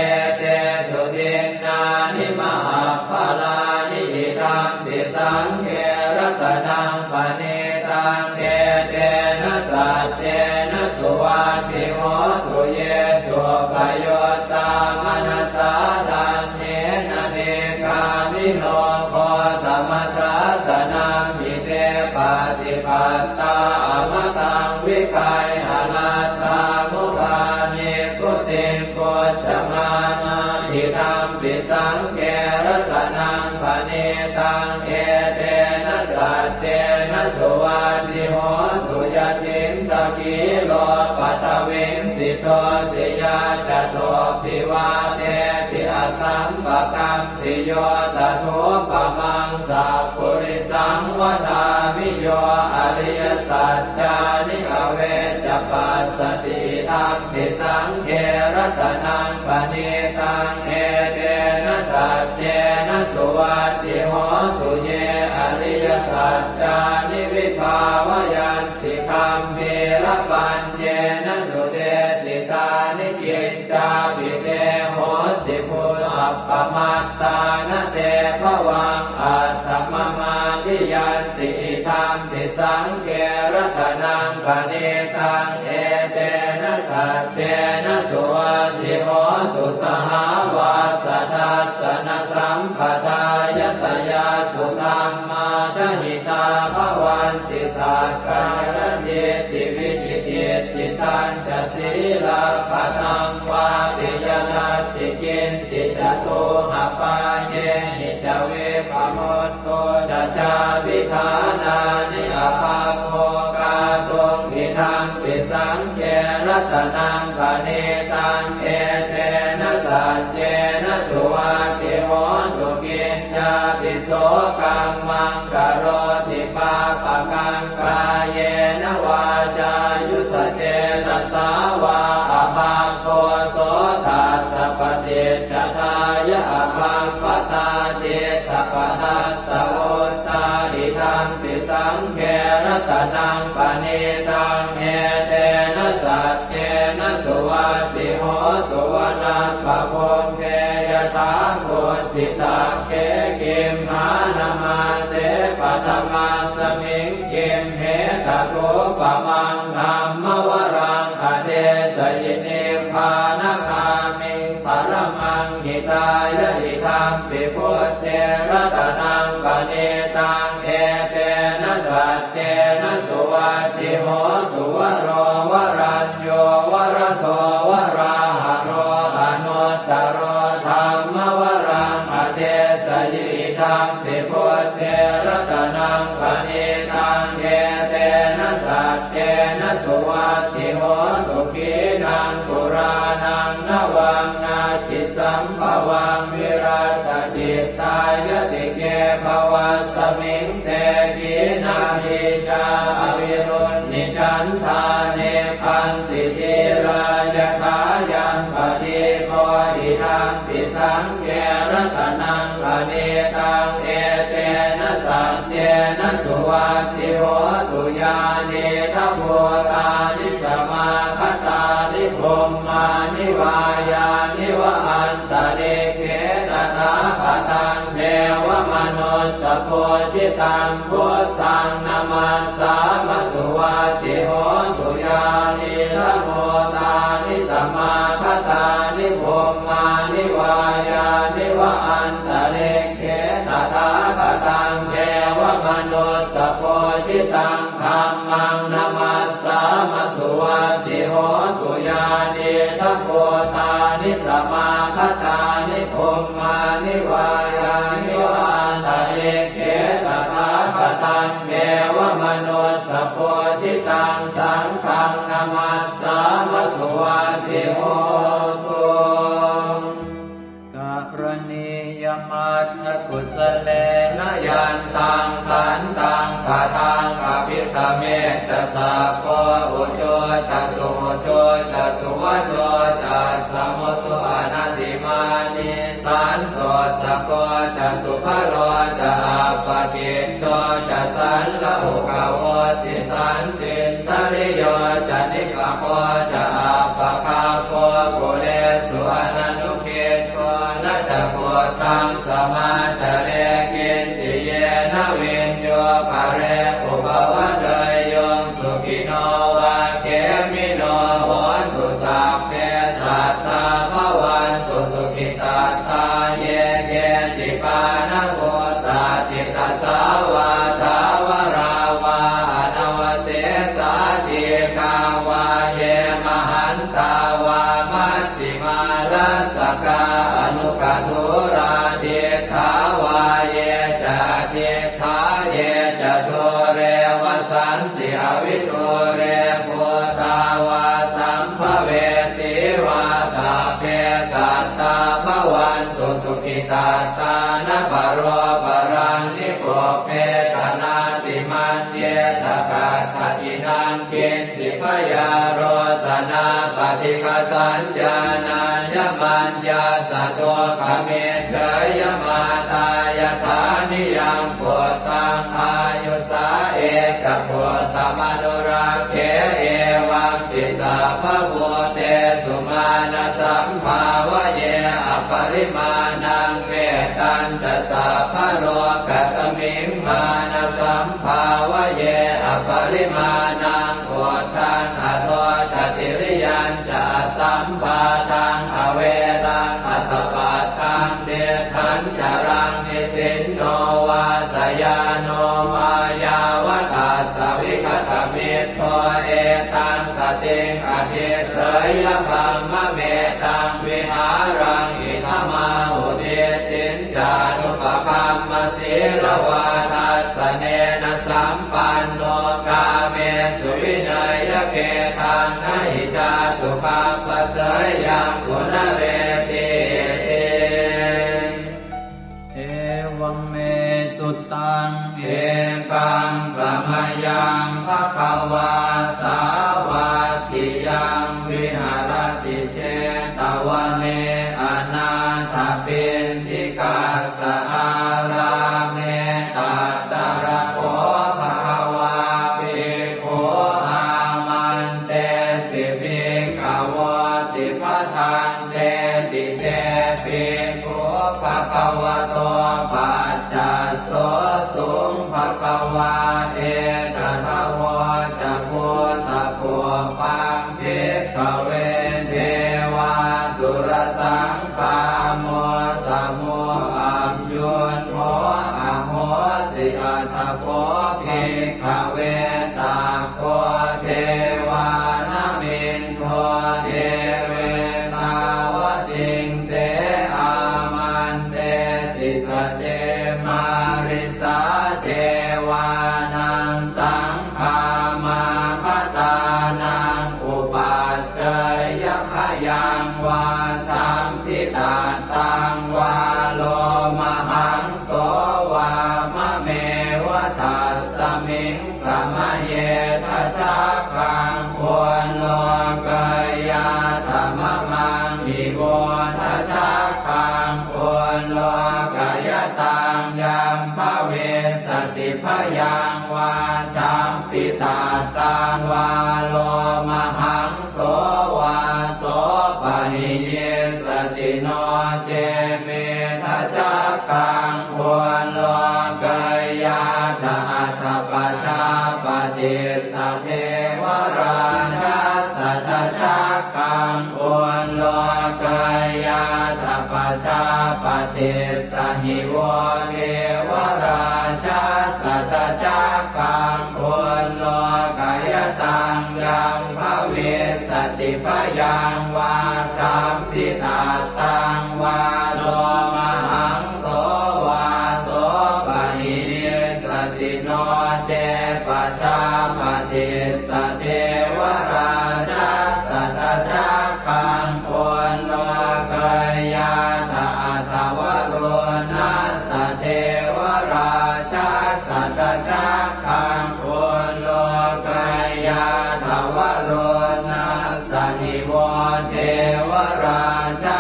etesu dinnāni mahapphalāni idampi saṅghe ratanaṃ paṇītaṃ etena saccena suvatthi hotu. Ye suppayuttā manasā daḷhena nikkāmino gotamasāsanamhi te pattipattā amataṃ vigayha laddhā mudhā nibbutiṃ bhuñjamānā idampi saṅghe ratanaṃ paṇītaṃ etena saccena suvatthi hotu. Yacchittakhīlo paṭhaviṃ sito siyā catubbhi vātebhi asampakampiyo tathūpamaṃ sappurisaṃ vadāmi yo ariyasaccāni avecca passati idampi saṅghe ratanaṃ paṇītaṃ etena saccena suvatthi hotu. Ye ariyasaccāni vibhāvayanti gambhīrapaññena sudesitāni kiccāpi te honti bhusappamattā na te bhavaṃ aṭṭhamamādiyanti idampi saṅghe ratanaṃ paṇītaṃ etena saccena suvatthi hotu. Sahāvassa dassanasampadāya tayassu dhammā jahitā bhavanti sakkāyadiṭṭhi vicikicchitañca sīlabbataṃ vāpi yadatthi kiñci catūhapāyehi ca vippamutto ca cābhiṭhānāni abhabbo kātuṃ idampi saṅghe ratanaṃ paṇītaṃ etena saccena suvatthi hotu. Kiñcāpi so kammaṃ karoti pāpakaṃ kāyena vācāyuda cetasā vā abhabbo so tassa paṭicchadāya abhabbatā cittapadassavutthā idampi saṅghe ratanaṃ paṇītaṃ etena saccena suvatthi hotu. Vanappagumbe yathā kussitagge gimhānamāse paṭhamasmiṃ gimhe tathūpamaṃ dhammavaraṃ adesayi nibbānagāmiṃ paramaṃ hitāya idampi buddhe ratanaṃ paṇītaṃ etena saccena suvatthi hotu. Varo varañño varado varāharo anuttaro dhammavaraṃ adesayi idampi buddhe ratanaṃ paṇītaṃ etena saccena suvatthi hotu. Khīṇaṃ purāṇaṃ navaṃ natthi sambhavaṃ virattacittāyatike bhavasmiṃ te Nicā avirūḷhichandā nibbanti dhīrā yathāyaṃ padīpo idampi saṅghe ratanaṃ paṇītaṃ etena saccena suvatthi hotu. Yānīdha bhūtāni samāgatāni bhummāni vā yāni va antalikkhe tathāgataṃ devamanussapūjitaṃ buddhaṃ namassāma suvatthi hotu. Yānīdha bhūtāni samāgatāni bhummāni vā yāni va antalikkhe tathāgataṃ devamanussapūjitaṃ dhammaṃ namassāma suvatthi hotu. Yānīdha bhūtāni samāgatāni bhummāni vā yāni va antalikkhe tathāgataṃ devamanussapūjitaṃ saṅghaṃ namassāma suvatthi hotu. Karaṇīyamatthakusalena yantaṃ santaṃ padaṃ abhisamecca sakko ujū ca suhujū ca suvaco cassa mudu anatimānī santussako ca subharo ca appakicco ca sallahukavutti santindriyo ca nipako ca appagabbho kulesu ananu giddho. Na ca khuddaṃ samācare kiñci yena viññū pare upavadeyyuṃ. Sukhino vā khemino hontu sabbe sattā bhavantu sukhitattā. Ye keci pāṇabhūtatthi tasā vā thāvarā vā anavasesā dīghā vā ye mahantā vā maj jhimā rassakā aṇukathūlā diṭṭhā vā ye ca adiṭṭhā ye ca dūre vasanti avidūre bhūtā vā sambhavesī vā sabbe sattā bhavantu sukhitattā. Na paro paraṃ nikubbetha nātimaññetha katthaci naṃ kiñ ci byārosanā paṭighasaññā nāññamaññassa dukkhamiccheyya. Mātā yathā niyaṃ puttaṃ āyusā ekaputtamanurakkhe evampi sabbabhūtesu mānasambhāvaye aparimāṇaṃ. Mettañca sabbalokasmiṃ mānasambhāvaye aparimāṇaṃ uddhaṃ adho ca tiriyañca asambādhaṃ averaṃ asapattaṃ. Tiṭṭhañcaraṃ nisinno vā sayāno vā yāvatassa vigatamiddho etaṃ satiṃ adhiṭṭheyya brahmametaṃ vihāraṃ idhamāhu. Diṭṭhiñ ca anupagamma sīlavā dassanena sampanno kāmesu vineyya gedhaṃ na hi jātu gabbhaseyyaṃ punaretīti. Evaṃ me sutaṃ. Ekaṃ samayaṃ bhagavā sāvatthiyaṃ viharati jetavane anāthapiṇḍikassa ārāme. Tatra kho bhagavā bhikkhū āmantesi bhikkhavoti. Bhadanteti te bhikkhū bhagavato paccassosuṃ. Bhagavā etadavoca. Bhūtapubbaṃ bhikkhave devāsurasaṅ gāmo samūhayuṃ kho ahosi. Atha kho bhikkhave sakko devānamindo devetāvatiṃse āmantesi. Sace mārisā devānaṃ saṅ gāmāgatānaṃ upaccayya khayaṃ vā sambhitattaṃ vā lomahaṃso vā mameva tassa Miṃ samaye dajaggaṃ ullokayātha mamaṃ hi vo dajaggaṃ ullokayataṃ yaṃ bhavissati bhayaṃ vā champittattaṃ vā lomahaṃso vā sopahiyissati no ce me dajaggaṃ ullokayātha atha pajāpatissa devarājassa dajaggaṃ ullokayātha pajāpatissa hi vo devarājassa dajaggaṃ ullokayataṃ yaṃ bhavissati bhayaṃ vā champittattaṃ vā lomahaṃso vā sopahiyissati no ce pajāpatissa devarājassa dajaggaṃ ullokayātha atha varuṇassa devarājassa dajaggaṃ ullokayātha varuṇassa hi vo devarājassa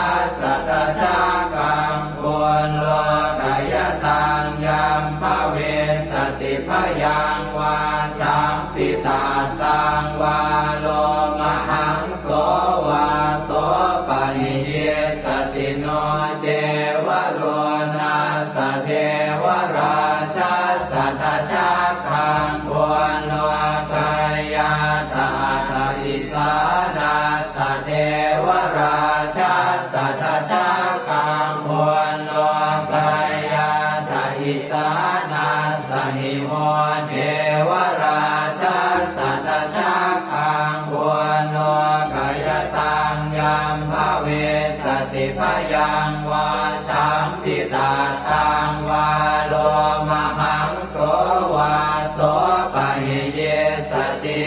dajaggaṃ ullokayataṃ yaṃ bhavissati bhayaṃ vā champittattaṃ vā lomahaṃso vā sopahiyissati no ce varuṇassa devarājassa dajaggaṃ ullokayātha atha isānassa devarājassa dajaggaṃ ullokayātha isānassa hi vo devarājassa dajaggaṃ ullokayataṃ yaṃ bhavissati bhayaṃ vā champittattaṃ vā lomahaṃso vā sopahiyissati.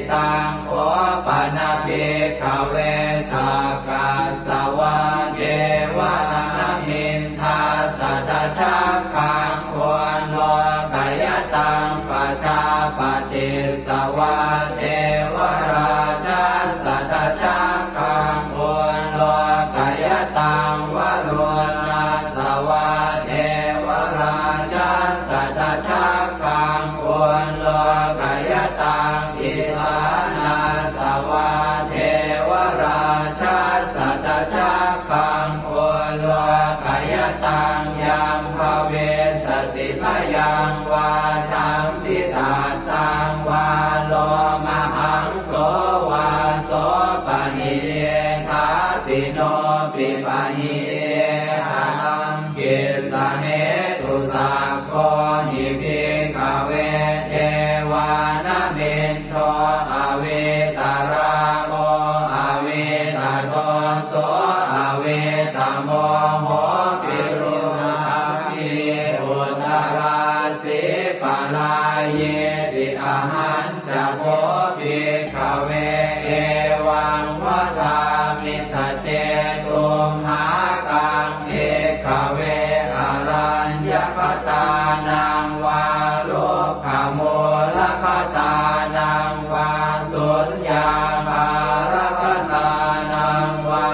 Taṃ kho pana bhikkhave sakkas savā devanāmiṃ dassa dajaggaṃ ullokayataṃ pajāpatissa vā devarājassa dajaggaṃ ullokayataṃ varuṇassa vā devarājassa dajaggaṃ ullokayataṃ isānassa vā devarājassa dajaggaṃ ullokayataṃ yaṃ bhavissati bhayaṃ vā champittattaṃ vā lomahaṃso vā sopahiyye thāpi no pipahiye haraṃ. Kissa hetu sakko hi bhikkhave devānamindo avītarāgo avītadoso avītamoho virūḷhakī uttarāsī parāyīti. Ahañ ca kho bhikkhave evaṃ vadāmi: sace tumhākaṃ bhikkhave araññakatānaṃ vā rukkhamūlakatānaṃ vā suññāgārakatānaṃ vā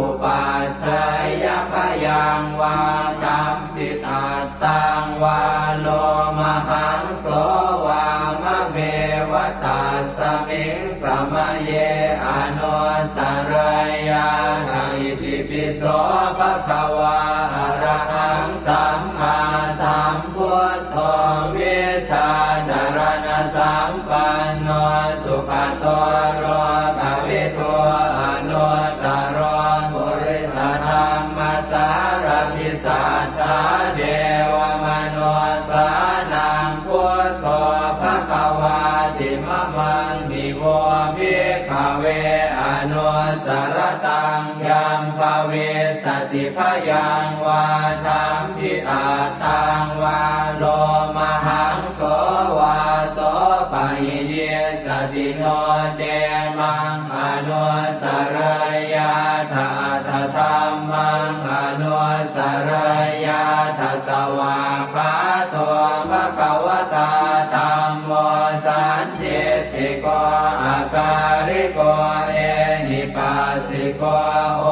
upajjhāyabhayaṃ vā champittattaṃ vā lomahaṃso vā mameva tasmiṃ samaye anussarayyātha. Itipi so bhagavā arahaṃ sammāsambuddho vijjācaraṇasampanno sugato lokavidū anuttaro purisadammasārathi satthā devamanussānaṃ buddho bhagavāti. Mamaṃ hi vo bhikkhave anussarattaṃ yaṃ bhavissati bhayaṃ vā champittattaṃ vā lomahaṃso vā sopahiyissati no ce maṃ anussarayyātha atha dhammaṃ anussarayyātha. Svākkhāto bhagavatā dham sandiṭṭhiko akāliko ehipassiko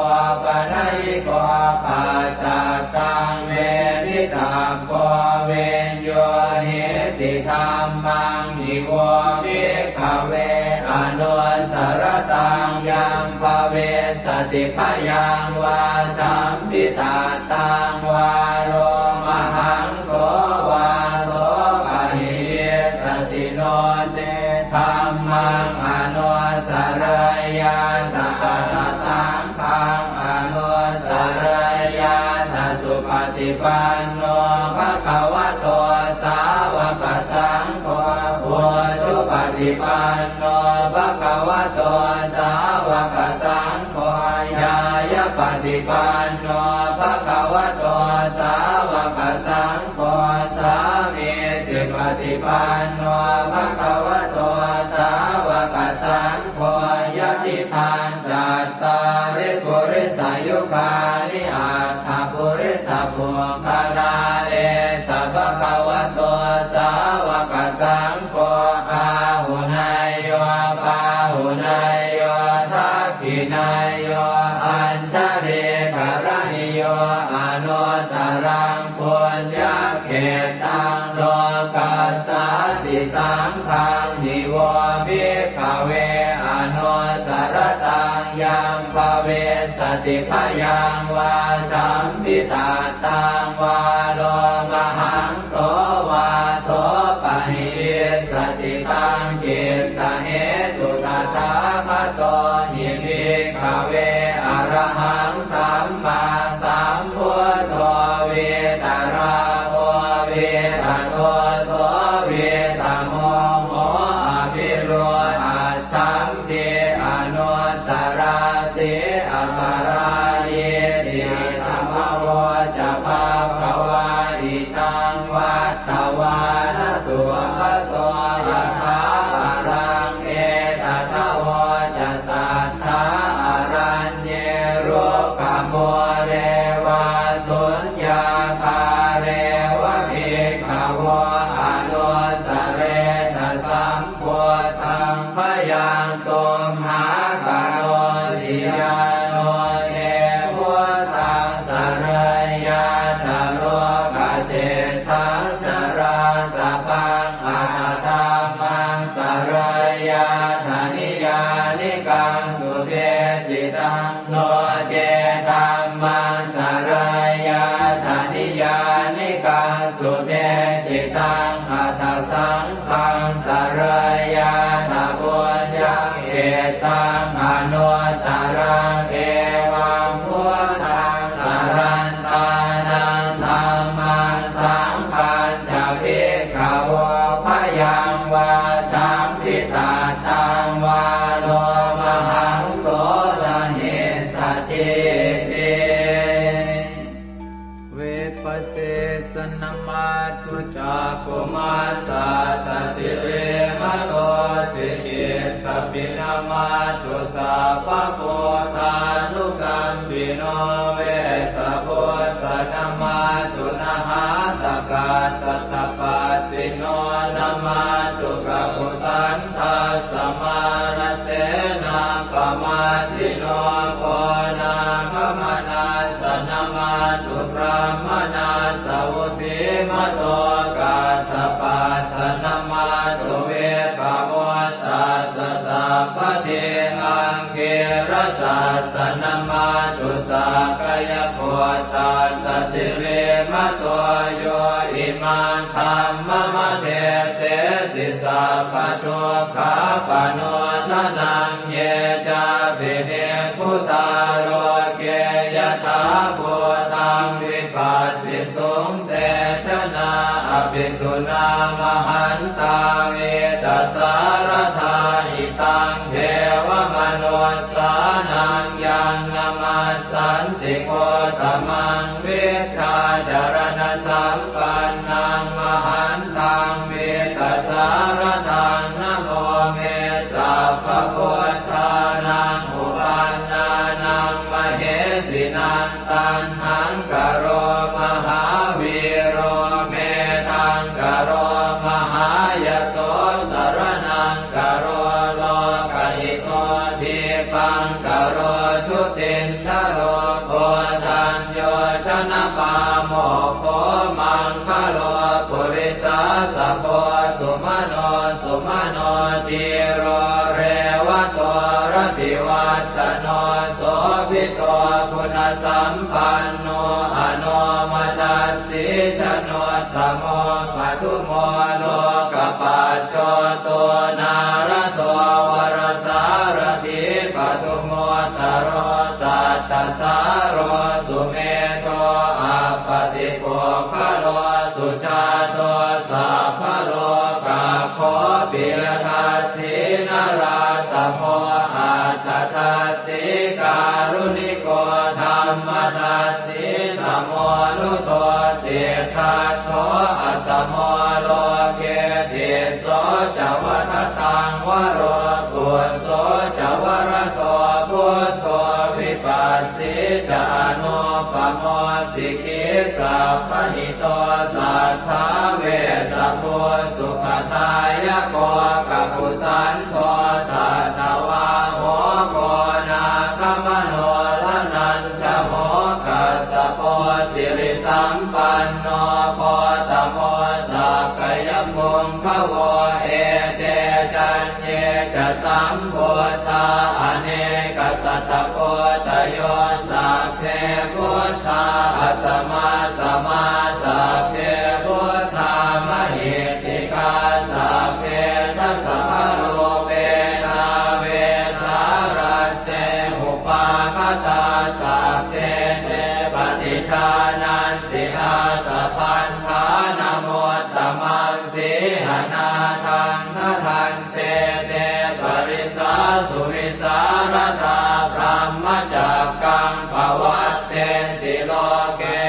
opanayiko paccattaṃ veditabbo viññūhīti. Dhammaṃ hi vo bhikkhave anussaratāṃ yaṃ bhavissati bhayaṃ vā sampittattaṃ vā lomahaṃso vā so pahīyissati no ce dhammaṃ anussarayyātha atha saṅghaṃ anussarayyātha. Supaṭipanno bhagavato sāvakasaṅgho, ujupaṭipanno bhagavato sāvakasaṅgho, ñāyapaṭipanno bhagavato sāvakasaṅgho, sāmīcipaṭipanno bhagavato sāvakasaṅgho, yadidaṃ cattāri purisayugāni aṭṭha purisapuggalā, esa bhagavato sāvakasaṅgho, āhuneyyo pāhuneyyo dakkhiṇeyyo añjalikaraṇīyo anuttaraṃ puññakkhettaṃ lokassāti. Saṅghaṃ hi vo bhikkhave anussaratāṃ yaṃ bhavissati bhayaṃ vā sampittattaṃ vā lomahaṃso vā so pahīyissati. Taṃ kissa hetu tathāgato hi bhikkhave arahaṃ sammāsambuddho vītarāgo vītadoso vītamoho abhiruḷhaccham ti anussarāsi aparājīti. Idamavoca bhagavā. Idaṃ vattavāna sugato yathābalaṃ etadavoca satthā araññe rukkhamūle vā suññāgāre va bhikkhavo anussaretha sam buddhaṃ bhayaṃ tumhākarosi. Yāno te buddhaṃ sarayyātha lokaseṭṭhaṃ narāsabhaṃ atha dhammaṃ sarayyātha niyyānikaṃ sudesitaṃ, no ce dhammaṃ sarayyātha niyyānikaṃ sudesitaṃ, atha saṅghaṃ sarayyātha puññakkhettaṃ anuttaraṃ. Evaṃ buddhaṃ sarantānaṃ dhammaṃ saṅghañca bhikkhavo bhayaṃ vā sampittattaṃ vā lomahaṃso na hessatīti. Vipassissa namatthu cakkhumantassa sirīmato, sikhissapi namatthu sabbabuddhānukampino, vessabhussa namatthu nhātakassa tapassino, namatthu kakusandhassa mārasenappamaddino, konāgamanassa namatthu brāhmaṇassa vusīmato, kassapassa namatthu vippamuttassa sabbadhi, aṅgīrasassa namatthu sakyaputtassa sirīmato, yo imaṃ dhammamādesesi sabbadukkhāpanūdanaṃ. Ye cāpi nibbu tā loke yathābhūtaṃ vipassisuṃ, te janā apisuṇā mahantā vītasāradā. Hitaṃ devamanussānaṃ yaṃ namassanti Gotamaṃ, vijjācaraṇasampannaṃ mahantaṃ vītasāradaṃ. Namo me sabbabuddhānaṃ uppannānaṃ mahesinaṃ, taṇhaṅkaro mahāvīro, medhaṅkaro mahāyaso, sar sumano dhīro revato rativassano sobhito guṇasampanno anomadassī januttamo padumo lokapajjoto nārado varasārathī padumu ttaro sattasāro sumedho appatipuggalo sujāto sabbalokaggo piyadassī narāsamo atthadassī kāruṇiko dhammadassī tamonudo siddhattho asamo loke tisso ca vadataṃ varo phusso ca varado buddho vipassī ca anūpamo sikhī sabbahito satthā vessabhū sukhadāyako kakusandho satthavāho koṇāgamano dhananjavo kassapo sirisampanno gotamo sakyapuṅgavo ete caññe ca sambuddhā anekasatakoṭayo sabbe buddhā asamassamā sabbe buddhā mahiddhikā sabbe dasabalūpena vesālā te upāgatā sabbe te paṭijānanti ātappamāṇamuttamaṃ sīhanāthaṃ bhaddante te parisā suvisālatā brahmacakkaṃ pavattenti loke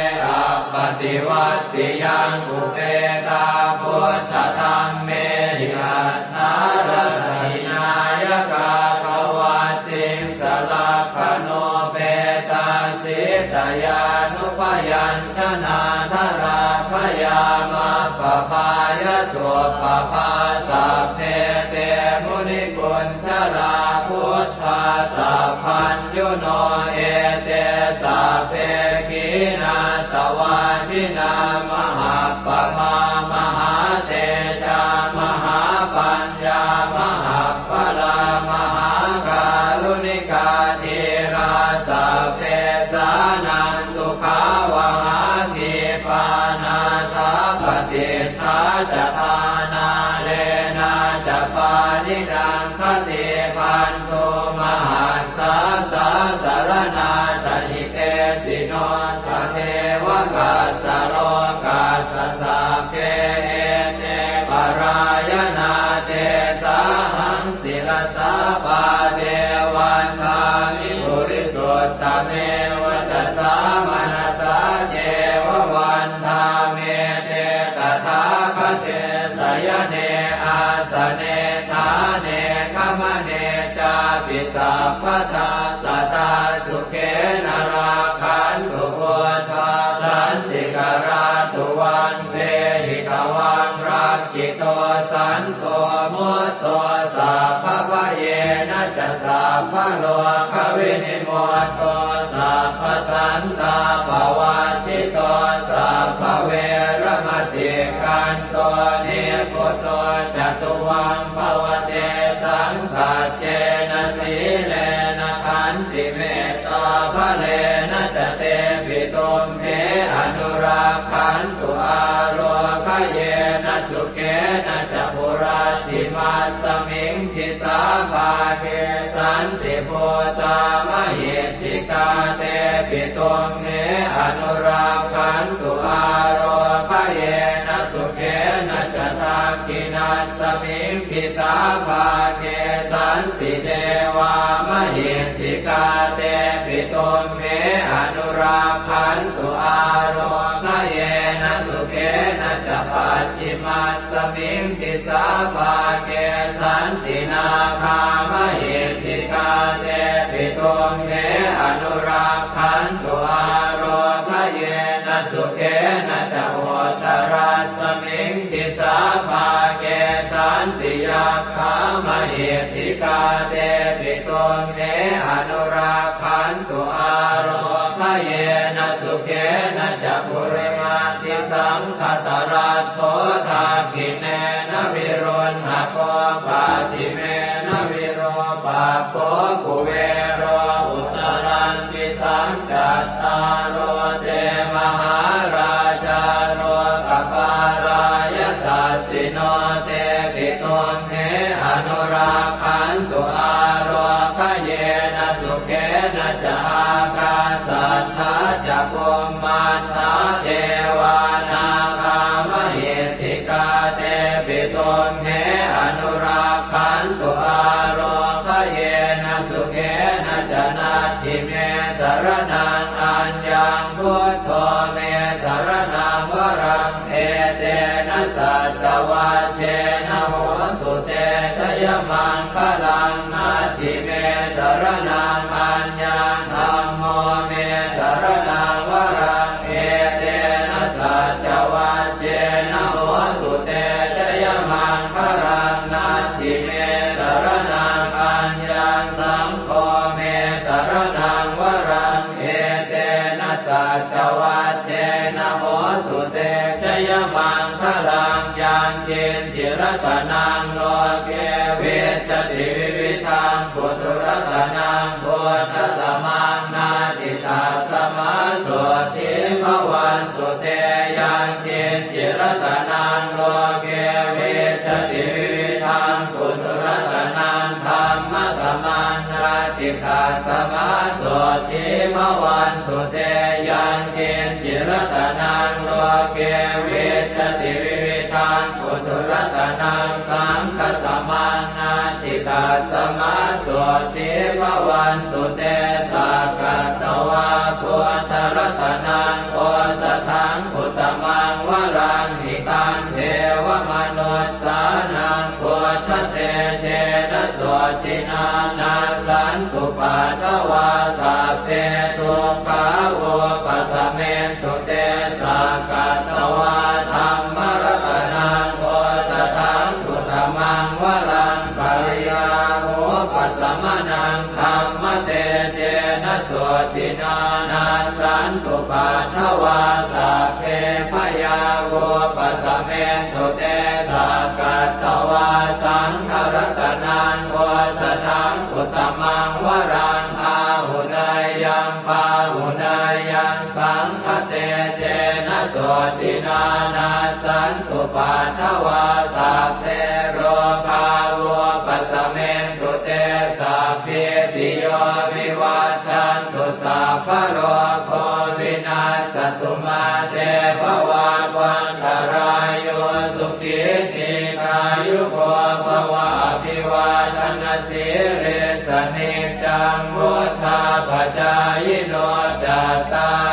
appaṭivattiyaṃ upekkā buddhadhammehi atthārasa hināyakā pavatsiṃsa lakkhaṇupetā sītayānupayanjanādharā bhayamappaphāya suppabhā sabbe te munikuñjarā buddhā sabbaññuno ete sabbe khīṇāsavā jinā mahappaphā mahātejā mahāpaññā mahapphalā mahākāruṇikā dhīrā sabbesānaṃ sukhāvahā khīpā nāthapaṭiṭṭhā ca dhānālena ca pāṇinaṃ khatībhantū mahassā sāsaraṇā ca hitesino tatheva kassa lokassa sabbe ete parāyanā tesāhaṃ sirasā pāde vandāmi purisuttame vacasā manasā ceva vandāmete tathāgate sayane āsane ṭhāne gamane cāpi sabbadā sadā sukhena rakkhantu buddhā santikarā suvaṃ dehi tvaṃ rakkhito santo mutto sabbabhayena ca sabbarogavinimutto sabbasantāpavajjito sabbaveramatikkanto nibbuto ca tuvaṃ bhava tesaṃ saccena sīlena khantimettābalena ca tepi tumhe anurakkhantu ārogyena sukhena ca hurattimasmiṃ disābhāge santibhūtā mahiddhikā tepi tumhe anurakkhantu ārogyena sukhena ca dakkhiṇasmiṃ disābhāge santidevā mahiddhikā tepi tumhe anurakkhantu ārogyena sukhena ca pacchimasmiṃ disābhāge santi nāgā mahiddhikā tepi tumhe anurakkhantu ārogyena sukhena ca uttarasmiṃ disābhāge santi yakkhā mahiddhikā tepi tumhe anurakkhantu ārogyena yena sukhena ca. Purimabbhisaṅkhataratto dakkhiṇena viruḷhako pacchimena virūpakkho kuvero uttaraṃ disaṃ. Cattāro te mahārājā lokapālā yasassino tepi tumhe anurakkhantu ālokayena sukhena ca. Ākāsaṭṭhā ca bhummaṭṭhā devā nāgā mahiddhikā tepi tumhe anurakkhantu ālokayena sukhena ca. Natthi me saraṇaṃ aññaṃ buddho me saraṇaṃ varaṃ etena saccavajjena hotu te jayamaṅgalaṃ. Natthi me saraṇaṃ aññaṃ dhammo me saraṇaṃ varaṃ etena saccavajjena hotu te jayamaṅgalaṃ. Natthi me saraṇaṃ aññaṃ saṅgho me saraṇaṃ varaṃ etena saccavajjena hotu te jayamaṅgalaṃ. Yaṅkiñci ratanaṃ loke vijjati vividhaṃ puthu ratanaṃ buddhasamaṃ natthi tasmā sotthī bhavantu te. Yaṅkiñci ratanaṃ loke vijjati vividhaṃ puthu ratanaṃ dhammasamaṃ natthi tasmā sotthī bhavantu te. Yaṅkiñci ratanaṃ loke vijjati vividhaṃ puthu ratanaṃ saṅghasamaṃ natthi tasmā sotthī bhavantu te. Sakkatvā buddharatanaṃ osathaṃ uttamaṃ varaṃ hitaṃ devamanussānaṃ buddhatejena sotthinā nassantupaddavā sabbe dukkhā vūpasamentu te. Sakkatvā dhammaratanaṃ osathaṃ uttamaṃ varaṃ pariḷāhūpasamanaṃ dhammatejena sotthinā nassantupaddavā sabbe bhayā vūpasamentu te. Sakkatvā saṅgharatanaṃ osathaṃ uttamaṃ varaṃ āhuneyyaṃ pāhuneyyaṃ saṅghatejena sotthinā nassantupaddavā sabbe rogā vūpasamentu te. Sabbītiyo vivajjantu sabbarogo vinassatu mā te bhavatvantarāyo sukhī dīghāyuko bhava. Abhivādanasīlissa niccaṃ vuḍḍhāpacāyino cattāri